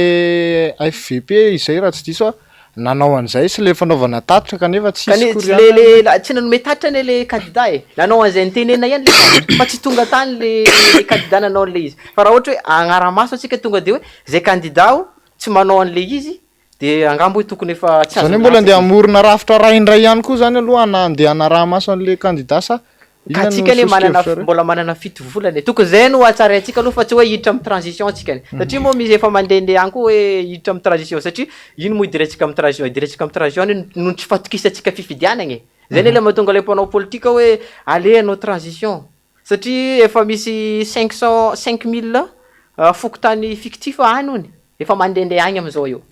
CCFVP izay raha tsy diso aho nanao an'izay sy le fanaovana tatitra kanefa tsisy Kane tsy le korianana. le la- tsy nanome tatitra anie le candidat e. Nanao an'izay nitenenina ihany le candidat fa tsy tonga tany le le candidat nanao an'le izy. Fa raha ohatra hoe agnara-maso antsika tonga de hoe zay candidat o tsy manao an'le izy de angamba hoe tokony efa tsy Zany azo hoe mbola milatsaka andeha izy. hamorona rafitra iray indray ihany koa zany aloha na andeha hanaraha-maso an'le candidat sa Ka inona no antsika anie manana soso-kevitrareo? mbola manana fito volana e, tokony zay no hatsaraintsika aloha fa tsy hoe hiditra amin'ny transition antsika e, satria moa misy efa mandehandeha any koa hoe hiditra amin'ny transition satria ino moa hidirantsika amin'ny transition, hidirantsika amin'ny transition anie noho ny tsy fahatokisantsika fifidianana e, zay anie le mahatonga le mpanao politika hoe aleo hanao transition satria efa misy cinq cent cinq mille fokontany fictif any hono, efa mandehandeha agny am'zao io,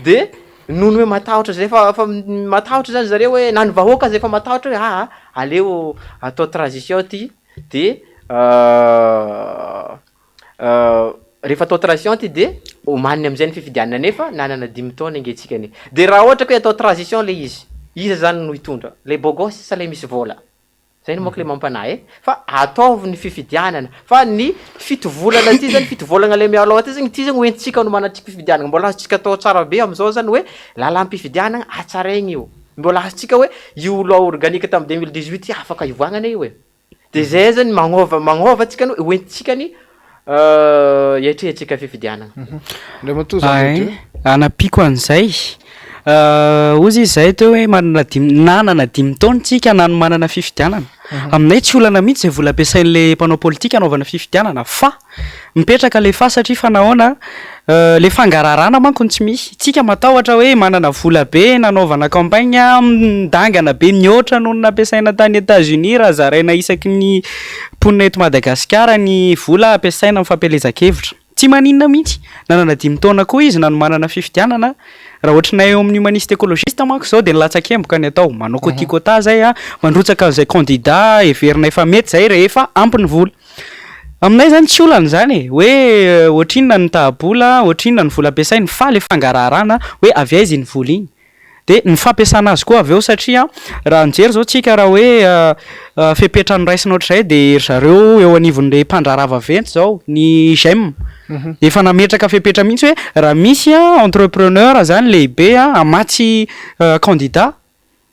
de noho ny hoe matahotra zay fa fa matahotra zany zareo hoe na ny vahoaka aza efa matahotra hoe aa aleo atao transition ty de. Rehefa atao transition ty de omaniny amizay ny fifidianana nefa nanana dimy taona ange tsika anie. De raha ohatra ka hoe atao transition le izy, iza zany no hitondra? Le beau gosse sa le misy vôla? Zay no manko le mampanahy e! Fa ataovy ny fifidianana fa ny fito volana ty zany, fito volagna le mialoha ty zany, ty zany hoentintsika hanomanantsika fifidianana, mbola azontsika atao tsara be amizao zany hoe lalam-pifidianana hatsaraigna io, mbola azontsika hoe io loi organique tamy 2018 io afaka ivoahagna anie io e! De zay zany magnôva magnôva antsika ny hoentintsika ny hiatrehantsika fifidianana. Andriamatoa Jean de Dieu. Anampiako an'izay, hozy izy izay teo hoe manana dimy, nanana dimy taona tsika nanomanana fifidianana. Aminay tsy olana mihitsy izay vola ampiasain'ilay mpanao politika hanaovana fifidianana fa mipetraka ilay fa satria fa nahoana, ilay fangaraharaana manko no tsy misy. Tsika matahotra hoe manana vola be nanaovana campagne, midangana be mihoatra noho ny nampiasaina tany Etats Unis raha zaraina isaky ny mponina eto Madagasikara ny vola ampiasaina amin'ny fampielezan-kevitra. Tsy maninona mihitsy. Nanana dimy taona koa izy nanomanana fifidianana. Raha ohatrinay eo amin'ny Humaniste Ecologiste manko izao dia ny latsakemboka ny atao. Manao quoti quota izay, mandrotsaka an'izay candidat heverinay fa mety izay rehefa ampy ny vola. Aminay izany tsy olana izany e, hoe ohatrinona ny taha-bola, ohatrinona ny vola ampiasainy fa ilay fangaraharana hoe avy aiza iny vola iny. Dia ny fampiasana azy koa avy eo satria raha mijery izao tsika raha hoe fepetra noraisina ohatr'izay dia ry zareo eo anivon'ilay mpandraharaha vaventy izao, ny GEM, efa nametraka fepetra mihitsy hoe raha misy entrepreneur izany lehibe hamatsy candidat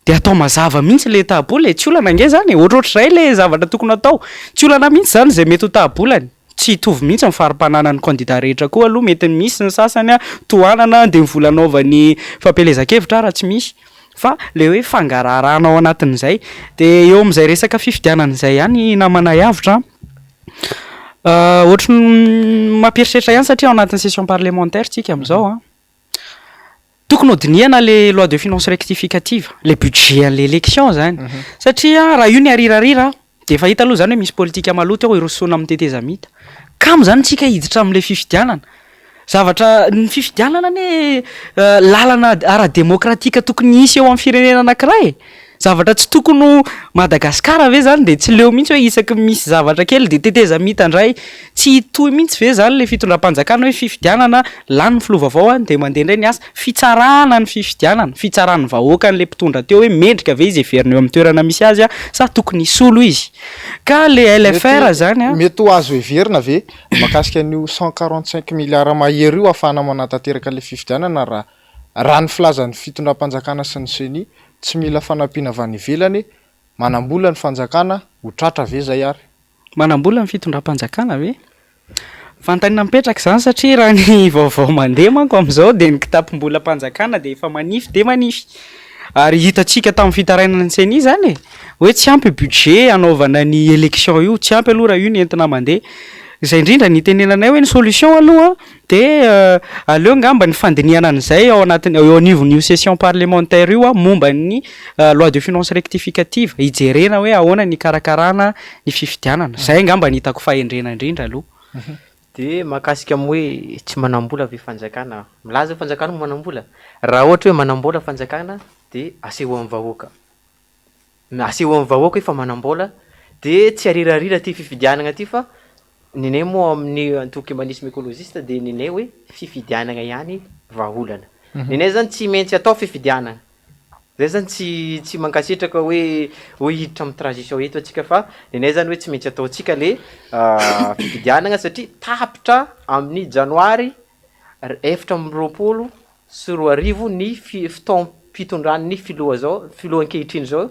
dia atao mazava mihitsy ilay taha-bola e, tsy olana ange izany e, ohatrohatr'izay ilay zavatra tokony atao, tsy olana mihitsy izany izay mety ho taha-bolany. Tsy hitovy mihitsy ny fari-pananan'ny kandida rehetra koa aloha, mety misy ny sasany tohanana dia ny vola anaovany fampielezan-kevitra ara tsy misy fa le hoe fangaraharahana ao anatin'izay. Dia eo amin'izay resaka fifidianana izay ihany namana Avotra an, ohatry ny mampieritreritra ihany satria ao anatin'ny session parlementaire tsika amin'izao an. Tokony ho dinihana le loi de finance rectificative, le budget an'le élection zany. Satria raha io ny arirarira de efa hita aloha zany hoe misy politika maloto ao hirosoana amin'ny tetezamita. Kamo zany tsika hiditra amin'le fifidianana. Zavatra, ny fifidianana anie lalana ara-demokratika tokony hisy eo amin'ny firenena anankiray e. Zavatra tsy tokony ho Madagascar ve zany de tsy leo mihitsy hoe isaky ny misy zavatra kely de tetezamita indray, tsy hitohy mihitsy ve zany le fitondram-panjakana hoe fifidianana lany ny filoha vaovao any de mandeha indray ny asa, fitsarana ny fifidianana, fitsaran'ny vahoaka an'le mpitondra teo hoe mendrika ve izy heverina eo amin'ny toerana misy azy sa tokony hisolo izy, ka le LFR zany an. Mety ho azo heverina ve mahakasika an'io 145 milliards mahery io ahafahana manatanteraka ilay fifidianana raha Raha ny filazan'ny fitondram-panjakana sy ny ceni, tsy mila fanampiana avy any ivelany, manam-bola ny fanjakana, ho tratra ve izay ary? Manam-bola ny fitondram-panjakana ve? Fanontaniana mipetraka izany satria raha ny vaovao mandeha manko amin'izao dia ny kitapom-bolam-panjakana dia efa manify dia manify. Ary hitantsika tamin'ny fitarainana ny ceni izany e, hoe tsy ampy budget hanaovana ny élection io, tsy ampy aloha raha io ny entina mandeha. Izay indrindra no itenenanay hoe ny solution aloha Dia aleo angamba ny fandinihana an'izay ao anatin'ny, eo anivon'io session parlementaire io momba ny loi de finance rectificative, hijerena hoe ahoana ny hikarakarana ny fifidianana. Izay angamba no hitako fahendrena indrindra aloha. Dia mahakasika amin'ny hoe tsy manam-bola ve fanjakana? Milaza hoe fanjakana moa manam-bola? Raha ohatra hoe manam-bola fanjakana dia aseho amin'ny vahoaka. Aseho amin'ny vahoaka hoe fa manam-bola dia tsy arirarira ity fifidianana ity fa Nenay moa ao amin'ny antoko Humanisme Ecologiste dia nenay hoe fifidianana ihany vahaolana. Nenay zany tsy maintsy atao fifidianana. Zay zany tsy tsy mankasitraka hoe hoe hiditra amin'ny transition eto antsika fa nenay zany hoe tsy maintsy ataontsika le fifidianana satria tapitra amin'ny janoary 2024 ny fi- fotoam-pitondran'ny filoha zao filoha ankehitriny zao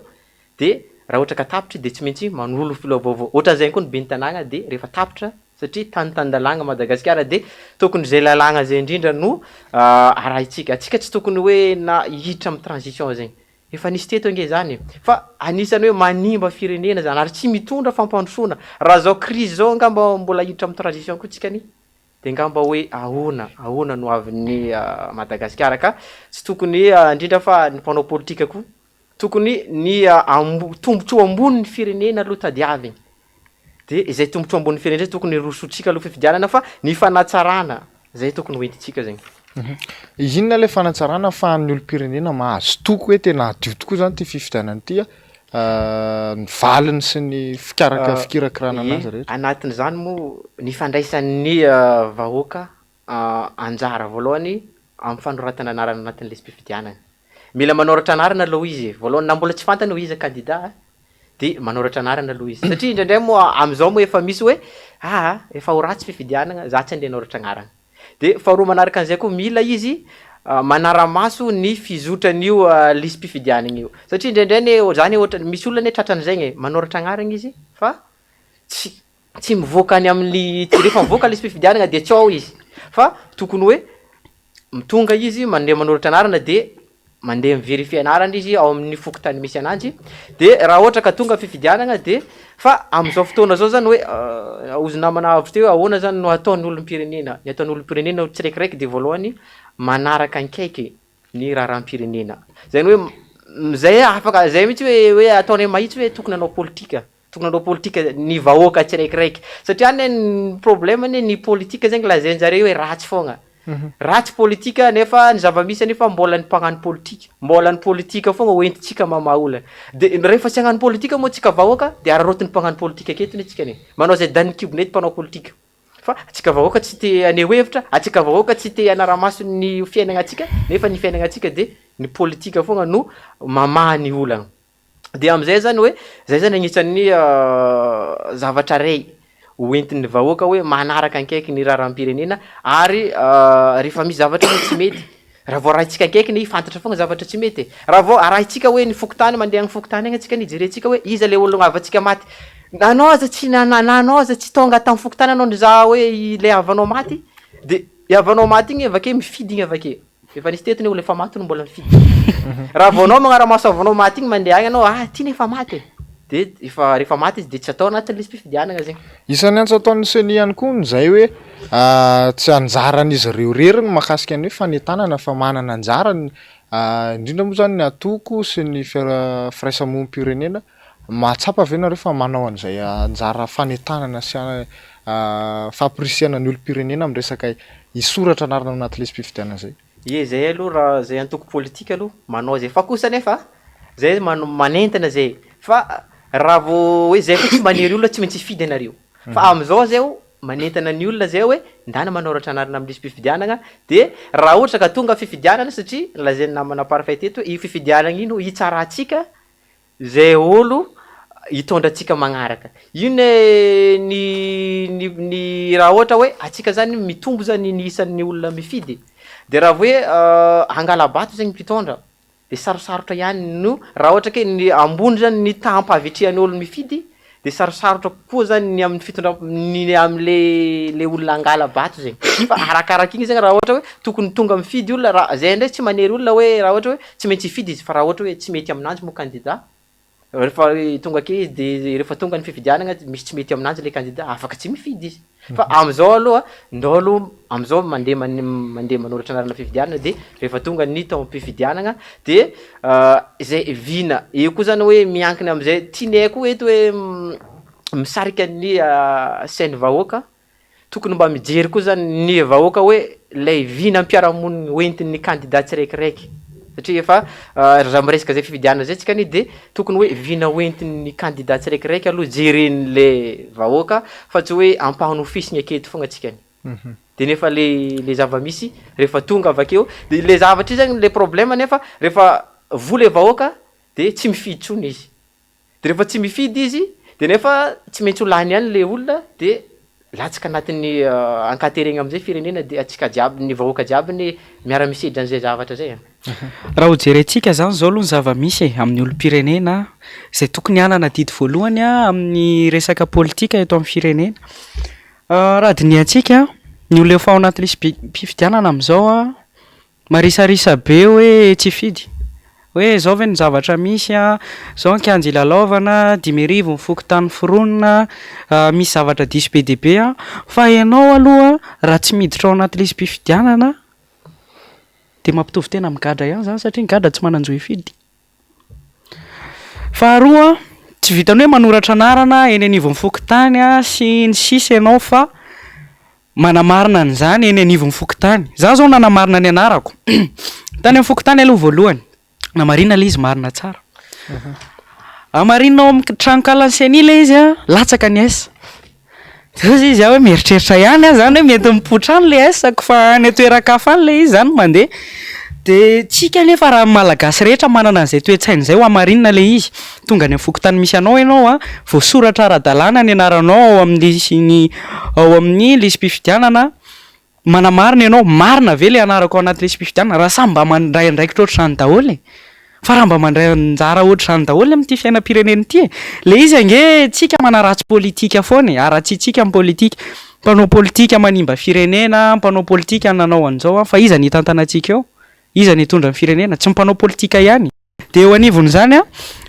De raha ohatra ka tapitra de tsy maintsy manolo filoha vaovao. Ohatran'izay ihany koa ny ben'ny tanàgna de rehefa tapitra satria tany tan-dalàgna Madagasikara de tokony izay lalàgna zay indrindra no arahintsika. Antsika tsy tokony hoe na hiditra amin'ny transition zegny. Efa nisy teto ange zany e. Fa anisan'ny hoe manimba firenena zany ary tsy mitondra fampandrosoana. Raha zao crise zao angamba mbola hiditra amin'ny transition koa tsika anie de angamba hoe ahoana, ahoana no avin'ny Madagasikara ka tsy tokony indrindra fa ny mpanao politika koa Tokony ny tombotsoa ambony ny firenena aloha tadiaviny. De izay tombotsoa ambony ny firenena zay tokony hirosoantsika aloha fifidianana fa ny fanatsarana zay tokony ho entintsika zegny. Inona ilay fanatsarana ahafahan'ny olom-pirenena mahazo toky hoe tena hadio tokoa izany ity fifidianana ity? Ny valiny sy ny fikaraka fikirakirana Ie, anazy rehetra. anatin'izany moa ny fandraisan'ny vahoaka anjara voalohany amin'ny fanoratana anarana anatin'ny lisi-pifidianana. Mila manoratra anarana aloha izy e, voalohany na mbola tsy fantany hoe iza kandida de manoratra anarana aloha izy satria indraindray moa amin'izao moa efa misy hoe aa efa ho ratsy fifidianana za tsy andeha hanoratra anarana. De faharoa manaraka an'izay koa mila izy manara-maso ny fizotran'io lisi-pifidianana io satria indraindray anie zany ohatra misy olona anie tratran'izay e, manoratra agnarana izy fa tsy tsy mivoaka any amin'ny rehefa mivoaka lisi-pifidianana de tsy ao izy fa tokony hoe tonga izy mandeha manoratra anarana de mandeha mi-verifier anarana izy ao amin'ny fokontany misy ananjy de raha ohatra ka tonga fifidianana de fa amin'izao fotoana zao zany hoe hozy namana avy teo hoe ahoana zany no ataon'ny olom-pirenena, ny ataon'ny olom-pirenena tsiraikiraiky de voalohany manaraka akaiky ny raharaham-pirenena, zany hoe zay afaka zay mihitsy hoe hoe ataonay mahitsy hoe tokony hanao politika, tokony hanao politika ny vahoaka tsiraikiraiky satria anie ny problème anie ny politika zegny lazain-jareo hoe ratsy foagna, ratsy politika nefa ny zava-misy anefa mbola ny mpagnano politika, mbola ny politika foagna hoentintsika mamaha olana, de rehefa tsy hagnano politika moa tsika vahoaka de araraotin'ny mpagnano politika aketo anie tsika anie, manao zay danin'ny kibony eto mpanao politika fa antsika vahoaka tsy te haneho hevitra, antsika vahoaka tsy te hanara-maso ny fiaignanantsika nefa ny fiaignanantsika de ny politika foagna no mamaha ny olana. De am'zay zany hoe zay zany agnisan'ny zavatra ray hoentin'ny vahoaka hoe manaraka akaiky ny raharaham-pirenena ary rehefa misy zavatra hoe tsy mety, raha vao arahintsika akaiky ny fantatra foagna zavatra tsy mety e, raha vao arahintsika hoe ny fokontany mandeha am'fokontany agny antsika ny jerentsika hoe iza le olona havantsika maty, na anao aza tsy na na anao aza tsy tonga tam'fokontany anao nizaha hoe i le havanao maty de i havanao maty igny avake mifidy igny avake. Efa nisy teto ny olona efa maty no mbola mifidy. Raha vao anao magnara-maso havanao maty igny mandeha agny anao, ah ty nefa maty e! De efa rehefa maty izy de tsy atao anatin'ny lisi-pifidianana zegny. Isan'ny antso ataon'ny CENI ihany koa ny izay hoe tsy anjaran'izy ireo irery ny mahakasika ny hoe fanentanana fa manana anjara ny indrindra moa zany ny antoko sy ny firaisamonim-pirenena. Mahatsapa ve nareo fa manao an'izay anjara fanentanana sy fampirisihana ny olom-pirenena amin'ny resaka hisoratra anarana ao anaty lisi-pifidianana izay? Ie, zay aloha raha zay antoko politika aloha manao zay fa kosa nefa zay manentana zay fa raha vao hoe zay koa tsy manery olona tsy maintsy hifidy anareo fa am'zao zay o manentana ny olona zay hoe ndana manoratra anarana amin'ny lisi-pifidianana de raha ohatra ka tonga fifidianana satria lazain'ny namana Parfait teto hoe io fifidianana io no hitsarantsika zay olo hitondra antsika magnaraka. Io ne ny ny ny raha ohatra hoe antsika zany mitombo zany ny isan'ny olona mifidy de raha vao hoe hangala-bato zegny mpitondra de sarosarotra ihany no raha ohatra ke ny ambony zany ny taham-pahavitrihan'ny olo mifidy de sarosarotra kokoa zany ny amin'ny fitondra- ny am'le le olona hangala-bato zegny fa arakaraka igny zegny raha ohatra hoe tokony tonga mifidy olona raha zay ndray tsy manery olona hoe raha ohatra hoe tsy maintsy hifidy izy fa raha ohatra hoe tsy mety aminanjy moa kandida rehefa tonga ake izy de rehefa tonga ny fifidianana misy tsy mety aminanjy le kandida afaka tsy mifidy izy fa am'zao aloha ndao aloha am'zao mandeha mandeha manoratra anarana fifidianana de rehefa tonga ny taom-pifidianana de zay vina eo koa zany hoe miankina am'zay tianay koa eto hoe misarika ny sain'ny vahoaka tokony mba mijery koa zany ny vahoaka hoe lay vinam-piarahamonina hoentin'ny kandida tsiraikiraiky satria efa raha miresaka zay fifidianana zay tsika anie de tokony hoe vina hoentin'ny kandida tsiraikiraiky aloha jeren'le vahoaka fa tsy hoe ampahanofisiny aketo foagna antsikany de nefa le le zava-misy rehefa tonga avakeo de le zavatra io zany le problème nefa rehefa voa le vahoaka de tsy mifidy tsony izy de rehefa tsy mifidy izy de nefa tsy maintsy ho lany ihany le olona de latsaka anatin'ny ankaterena am'zay firenena de atsika jiaby ny vahoaka jiaby ny miara-misedra an'zay zavatra zay a. Raha ho jerentsika zany zao aloha ny zava-misy e amin'ny olom-pirenena zay tokony hanana adidy voalohany a amin'ny resaka politika eto amin'ny firenena. Raha dinihantsika ny olona efa ao anaty lisi-pifidianana amin'izao a marisarisa be hoe tsy hifidy hoe zao ve ny zavatra misy a, zao ny kianja ilalaovana, 5000 ny fokontany foronina, misy zavatra diso be dia be a, fa ianao aloha raha tsy miditra ao anaty lisi-pifidianana de mampitovy tena amin'ny gadra ihany zany satria ny gadra tsy manan-jo hifidy. Faharoa, tsy vitan'ny hoe manoratra anarana eny anivon'ny fokontany a sy ny sisa ianao fa manamarina an'izany eny anivon'ny fokontany. Za zao nanamarina ny anarako tany amin'ny fokontany aloha voalohany, namarina ilay izy marina tsara. Hamarinina ao amin'ny tranonkalan'ny Ceni ilay izy an, latsaka ny S. Zay hozy izy aho hoe mieritreritra ihany aho zany hoe mety mipoitra any ilay S-ko fa any an-toeran-kafa any ilay izy zany mandeha. Dia tsika anefa raha ny Malagasy rehetra manana an'izay toe-tsaina izay ho hamarinina ilay izy. Tonga any amin'ny fokontany misy anao ianao an, voasoratra ara-dalàna ny anaranao ao amin'ny ao amin'ny lisi-pifidianana, Manamarina ianao, marina ve ilay anarako ao anaty lisi-pifidianana? Raha samy mba mandray andraikitra ohatr'izany daholo e! Fa raha mba mandray anjara ohatr'izany daholo amin'ity fiainam-pirenena ity e! Ilay izy ange tsika manaratsy politika foana e! Haratsiantsika ny politika. Mpanao politika manimba firenena, mpanao politika nanao an'izao an, fa iza no hitantana antsika eo? Iza no hitondra ny firenena? Tsy ny mpanao politika ihany. Dia eo anivon'izany an,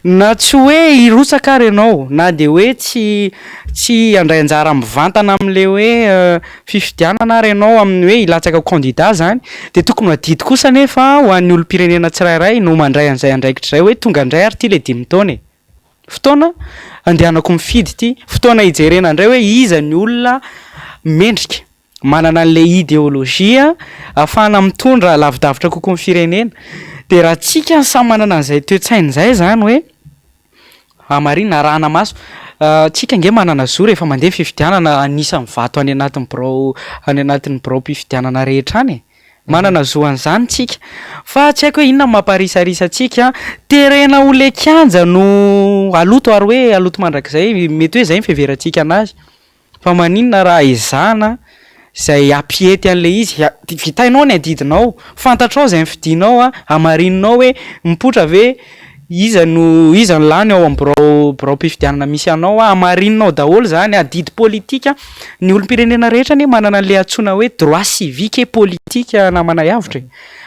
na tsy hoe hirotsaka ary ianao, na dia hoe tsy tsy handray anjara mivantana amin'ilay hoe fifidianana ary ianao amin'ny hoe hilatsaka ho candidat izany, dia tokony ho adidy kosa anefa ho an'ny olom-pirenena tsirairay no mandray an'izay andraikitra izay hoe tonga indray ary ity ilay dimy taona e! Fotoana andehanako mifidy ity, fotoana hijerena indray hoe iza ny olona mendrika. manana an'ilay idéologie ahafahana mitondra lavidavitra kokoa ny firenena. Dia raha tsika samy manana an'izay toe-tsaina izay izany hoe hamarina, arahana maso, tsika ange manana zo rehefa mandeha ny fifidianana anisan'ny vato any anatin'ny birao any anatin'ny biraom-pifidianana rehetra any e. Manana zo an'izany tsika. Fa tsy haiko hoe inona no mamparisarisa antsika, terena ho le kianja no haloto ary hoe haloto mandrakizay, mety hoe izay ny fiheverantsika anazy. Fa maninona raha ezahana izay hampiety an'ilay izy, vitainao ny adidinao, fantatrao izay nifidinao, hamarininao hoe mipoitra ve, iza no iza no lany ao amin'ny birao biraom-pifidianana misy anao, hamarininao daholo izany, adidy politika, ny olom-pirenena rehetra anie manana an'ilay antsoina hoe droit civique et politique namanay avotra e.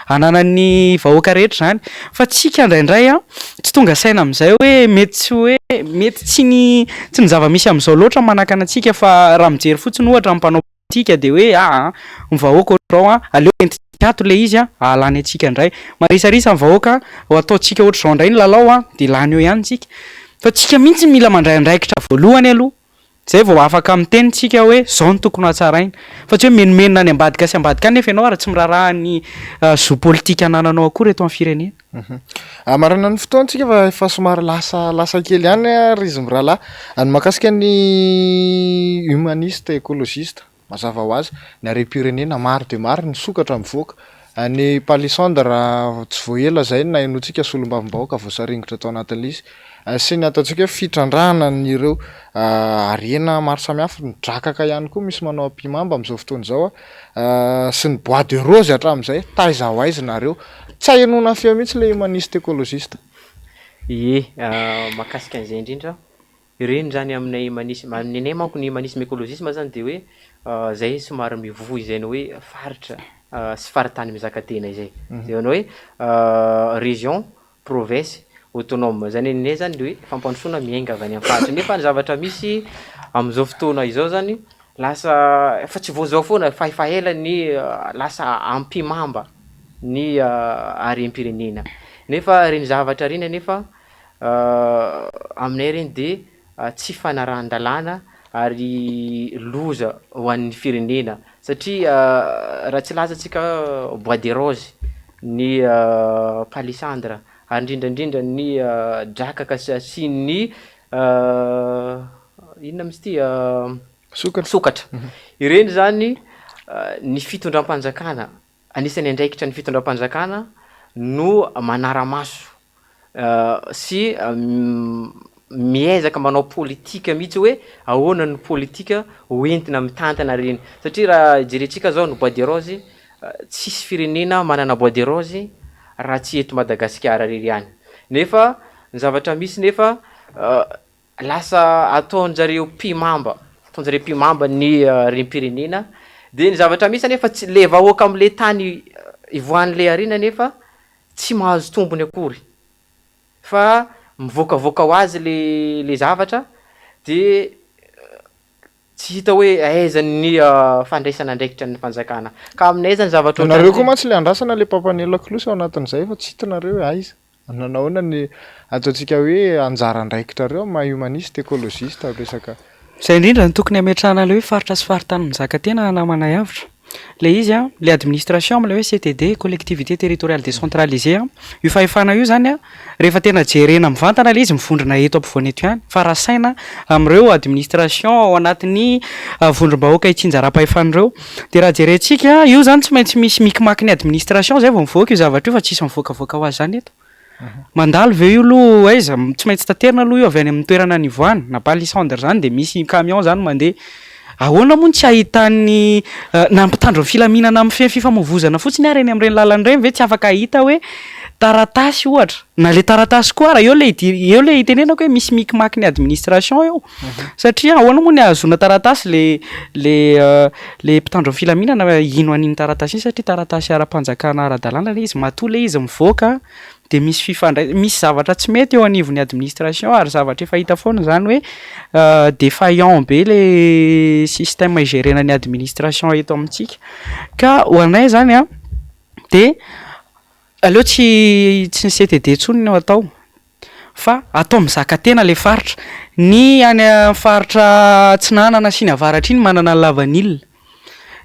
Ananan'ny vahoaka rehetra izany fa tsika indraindray an tsy tonga saina amin'izay hoe mety tsy hoe mety tsy ny tsy ny zava-misy amin'izao loatra no manakana antsika fa raha mijery fotsiny ohatra ny mpanao politika dia hoe aa ny vahoaka ohatr'izao an aleo entintsika ato ilay izy an hahalany antsika indray, marisarisa ny vahoaka ho ataontsika ohatr'izao indray ny lalao an dia lany eo ihany tsika fa tsika mihitsy mila mandray andraikitra voalohany aloha. Zay vao afaka miteny tsika hoe zao no tokony hatsaraina. Fa tsy hoe menomenona any ambadika sy ambadika any nefa ianao ary tsy miraharaha ny zo politika anananao akory eto amin'ny firenena. Hamarana ny fotoana tsika fa efa somary lasa lasa kely ihany ry izy mirahalahy. Ny mahakasika ny humaniste ecologiste, mazava ho azy, ny harem-pirenena maro dia maro ny sokatra mivoaka. Ny palissandre tsy vao ela izay no nahenoantsika solombavambahoaka voasaringotra tao anatin'ilay izy. Sy ny ataontsika hoe fitrandrahana an'ireo harena maro samihafa, ny drakaka ihany koa misy manao ampihimamba amin'izao fotoana izao sy ny bois de rose hatramin'izay, taiza ho aiza nareo? Tsy ahenoana feo mihitsy ilay humaniste ecologiste. Ie, mahakasika an'izay indrindra. Ireny zany aminay humanisme, ny anay manko ny humanisme écologisme zany de hoe zay somary mivoy izay ny hoe faritra sy faritany mizaka tena izay, zay ny hoe région, province autonome, zany hoe ny anay zany de hoe fampandrosoana miainga avy any am faritra nefa ny zavatra misy am'zao fotoana izao zany lasa efa tsy vao zao foana fa efa ela ny lasa ampihimamba ny harem-pirenena nefa reny zavatra reny anefa Aminay ireny dia tsy fanarahan-dalàna ary loza ho an'ny firenena satria raha tsy hilaza antsika bois de rose, ny palissandre ary indrindra indrindra ny drakaka sy sy ny inona moa izy ity sokatra, ireny zany ny fitondram-panjakana, anisan'ny andraikitra ny fitondram-panjakana no manara-maso sy miezaka manao politika mihitsy hoe ahoana ny politika ho entina mitantana ireny satria raha jerentsika zao ny bois de rose tsisy firenena manana bois de rose raha tsy eto Madagasikara irery ihany nefa ny zavatra misy nefa lasa ataon-jareo mpimamba ataon-jareo mpimamba ny harem-pirenena de ny zavatra misy anefa tsy le vahoaka am'le tany ivoahan'le harena nefa tsy mahazo tombony akory fa mivoakavoaka ho azy le le zavatra de tsy hita hoe aiza ny fandraisana andraikitra ny fanjakana ka aminay zany zavatra Nareo koa mantsy le andrasana le mpampaneno lakolosy ao anatin'izay fa tsy hitanareo hoe aiza. Nanao ahoana ny ataontsika hoe anjara andraikitrareo amin'ny maha humaniste ecologiste resaka. Izay indrindra no tokony hametrahana ilay hoe faritra sy faritany mizaka tena namanay avotra. Le izy an, le administration amin'ilay hoe CTD, collectivité territoriale décentralisée an, io fahefana io zany an, rehefa tena jerena mivantana le izy mivondrona eto ampovoany eto ihany, fa raha saina amin'ireo administration ao anatin'ny vondrom-bahoaka itsinjaram-pahefana ireo. De raha jerentsika, io zany tsy maintsy misy micmac ny administration zay vao mivoaka io zavatra io fa tsisy mivoakavoaka ho azy zany eto. Mandalo ve io aloha aiza? Tsy maintsy taterina aloha io avy any amin'ny toerana nivoahany, na palissandre zany de misy camion zany mandeha. Ahoana moa no tsy ahitan'ny na mpitandro ny filaminana mifehy fifamoivozana fotsiny ary eny amin'ireny lalana ireny ve tsy afaka hahita hoe taratasy ohatra, na le taratasy koa ara eo le idi- eo le itenenako hoe misy micmac ny administration eo satria ahoana moa ny ahazoana taratasy le le le mpitandro ny filaminana hino an'iny taratasy iny satria taratasy ara-panjakana ara-dalàna le izy, matoa le izy mivoaka de misy fifandrai- misy zavatra tsy mety eo anivon'ny administration ary zavatra efa hita foana zany hoe défaillant be le système hi-gérer-na ny administration eto amintsika ka ho anay zany a de aleo tsy tsy ny CTD intsony no atao fa atao mizaka tena le faritra, ny any am'faritra atsinanana sy ny avaratra iny manana ny lavanila,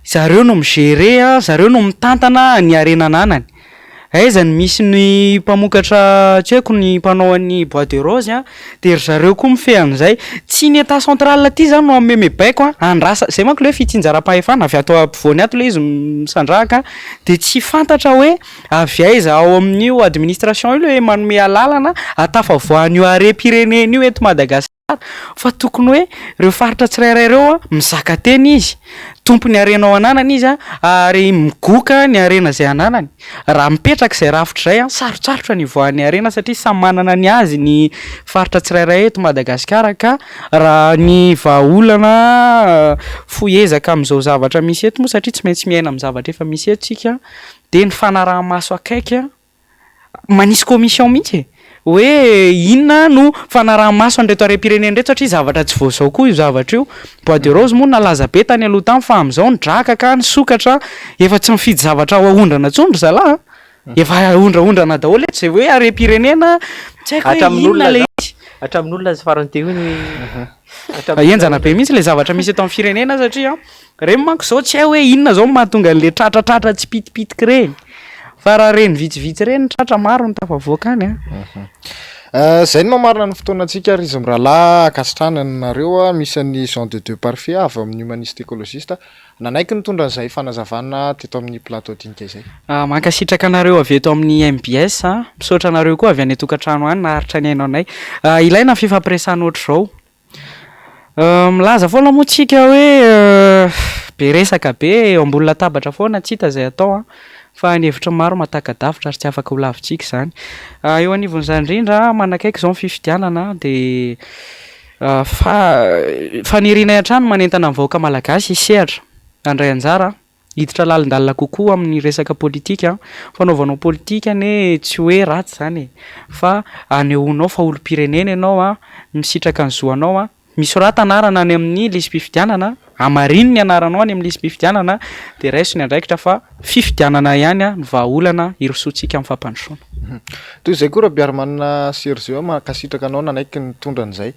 zareo no mi-gérer a, zareo no mitantana ny harena ananany, aiza no misy ny mpamokatra tsy haiko ny mpanao an'ny bois de rose a de ry zareo koa mifehy an'izay, tsy ny état central aty zany no hanome baiko a andrasa, zay manko le hoe fitsinjaram-pahefana avy ato ampovoany ato le izy misandrahaka de tsy fantatra hoe avy aiza ao amin'io administration io le manome alalana ahatafavoahan'io harem-pirenena io eto Madagasikara fa tokony hoe reo faritra tsirairay ireo a mizaka tena izy, tompony harena ao ananany izy a ary migoka ny harena zay ananany, raha mipetraka izay rafitra izay a sarotsarotra ny hivoahan'ny harena satria samy manana ny azy ny faritra tsirairay eto Madagasikara ka raha ny vahaolana fohy ezaka amin'izao zavatra misy eto moa satria tsy maintsy miaina amin'ny zavatra efa misy eto tsika de ny fanaraha-maso akaiky a manisy commission mihitsy e, hoe inona no fanaraha-maso an'ireto harem-pirenena ireto satria zavatra tsy vao izao koa io zavatra io, bois de rose moa nalaza be tany aloha tany fa amin'izao ny drakaka, ny sokatra, efa tsy mifidy zavatra ho aondrana intsony ry zalahy a, efa aondraondrana daholo eto izay hoe harem-pirenena tsy haiko hoe inona ilay izy. Hatramin'olona aza farany teo iny hoe Henjana be mihitsy ilay zavatra misy eto amin'ny firenena satria Reny manko zao tsy hay hoe inona zao no mahatonga an'le tratratratra tsipitipitika reny fa raha reny vitsivitsy reny tratra maro no tafavoaka any a. Zay no mamarana ny fotoanantsika ry izy mirahalahy ankasitrahana anareo a, misy an'i Jean de Dieu Parfait avy amin'ny Humaniste Ecologiste nanaiky nitondra an'izay fanazavana teto amin'ny plateau dinika izay. Mankasitraka anareo avy eto amin'ny mbs a, misaotra anareo koa avy any an-tokantrano any naharitra nihaino anay. Ilaina ny fifampiresahana ohatr'izao. Milaza foana moa tsika hoe be resaka be eo ambony latabatra foana tsy hita izay atao an, fa ny hevitry ny maro mahataka-davitra ary tsy afaka ho lavintsika izany. Eo anivon'izany indrindra manakaiky izao ny fifidianana dia fa fanirianay hatrany ny manentana ny vahoaka malagasy hisehatra handray anjara Hiditra lalindalina kokoa amin'ny resaka politika. Fanaovanao politika anie tsy hoe ratsy izany e, fa anehoanao fa olom-pirenena ianao an, misitraka ny zo anao an, misorata anarana any amin'ny lisi-pifidianana, hamarino ny anaranao any amin'ny lisi-pifidianana dia raiso ny andraikitra fa fifidianana ihany no vahaolana hirosoantsika amin'ny fampandrosoana. Toy izay koa Rabearimanana Sergio, mankasitraka anao nanaiky nitondra an'izay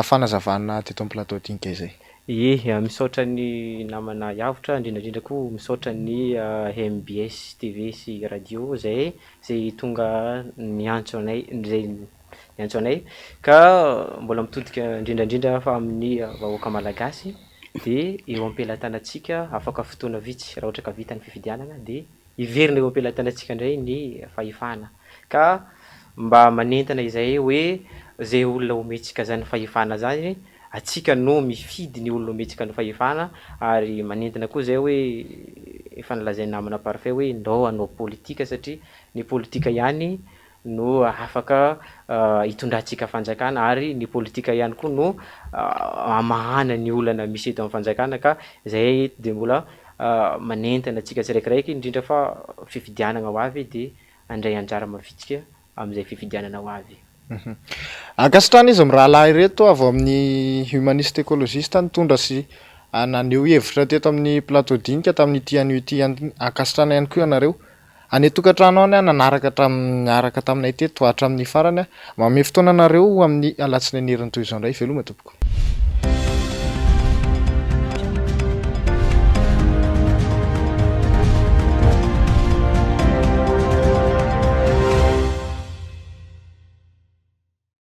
fanazavana teto amin'ny plateau dinika izay. Ie, misaotra ny namana Avotra, indrindra indrindra koa misaotra ny mbs TV sy radio zay zay tonga niantso anay zay niantso anay ka mbola mitodika indrindra indrindra fa amin'ny vahoaka malagasy de eo am-pelatanantsika afaka fotoana vitsy raha ohatra ka vita ny fifidianana de hiverina eo am-pelatanantsika indray ny fahefana ka mba manentana izay hoe zay olona omentsika zany fahefana zany Antsika no mifidy ny olona omentsika ny fahefana ary manentana koa izay hoe efa nolazain'ny namana Parfait hoe ndao hanao politika satria ny politika ihany no afaka hitondrantsika fanjakana ary ny politika ihany koa no hamahana ny olana misy eto amin'ny fanjakana ka izay dia mbola manentana antsika tsiraikiraiky indrindra fa fifidianana ho avy dia handray anjara mavitrika amin'izay fifidianana ho avy. Ankasitrahana izy mirahalahy ireto avy ao amin'ny Humaniste Ecologiste nitondra sy naneho hevitra teto amin'ny plateau dinika tamin'ity anio ity ihany. Ankasitrahana ihany koa ianareo any an-tokantrano any nanaraka hatramin'ny niaraka taminay teto hatramin'ny farany. Manome fotoana anareo amin'ny alatsinainy herin'ny toy izao indray. Veloma tompoko.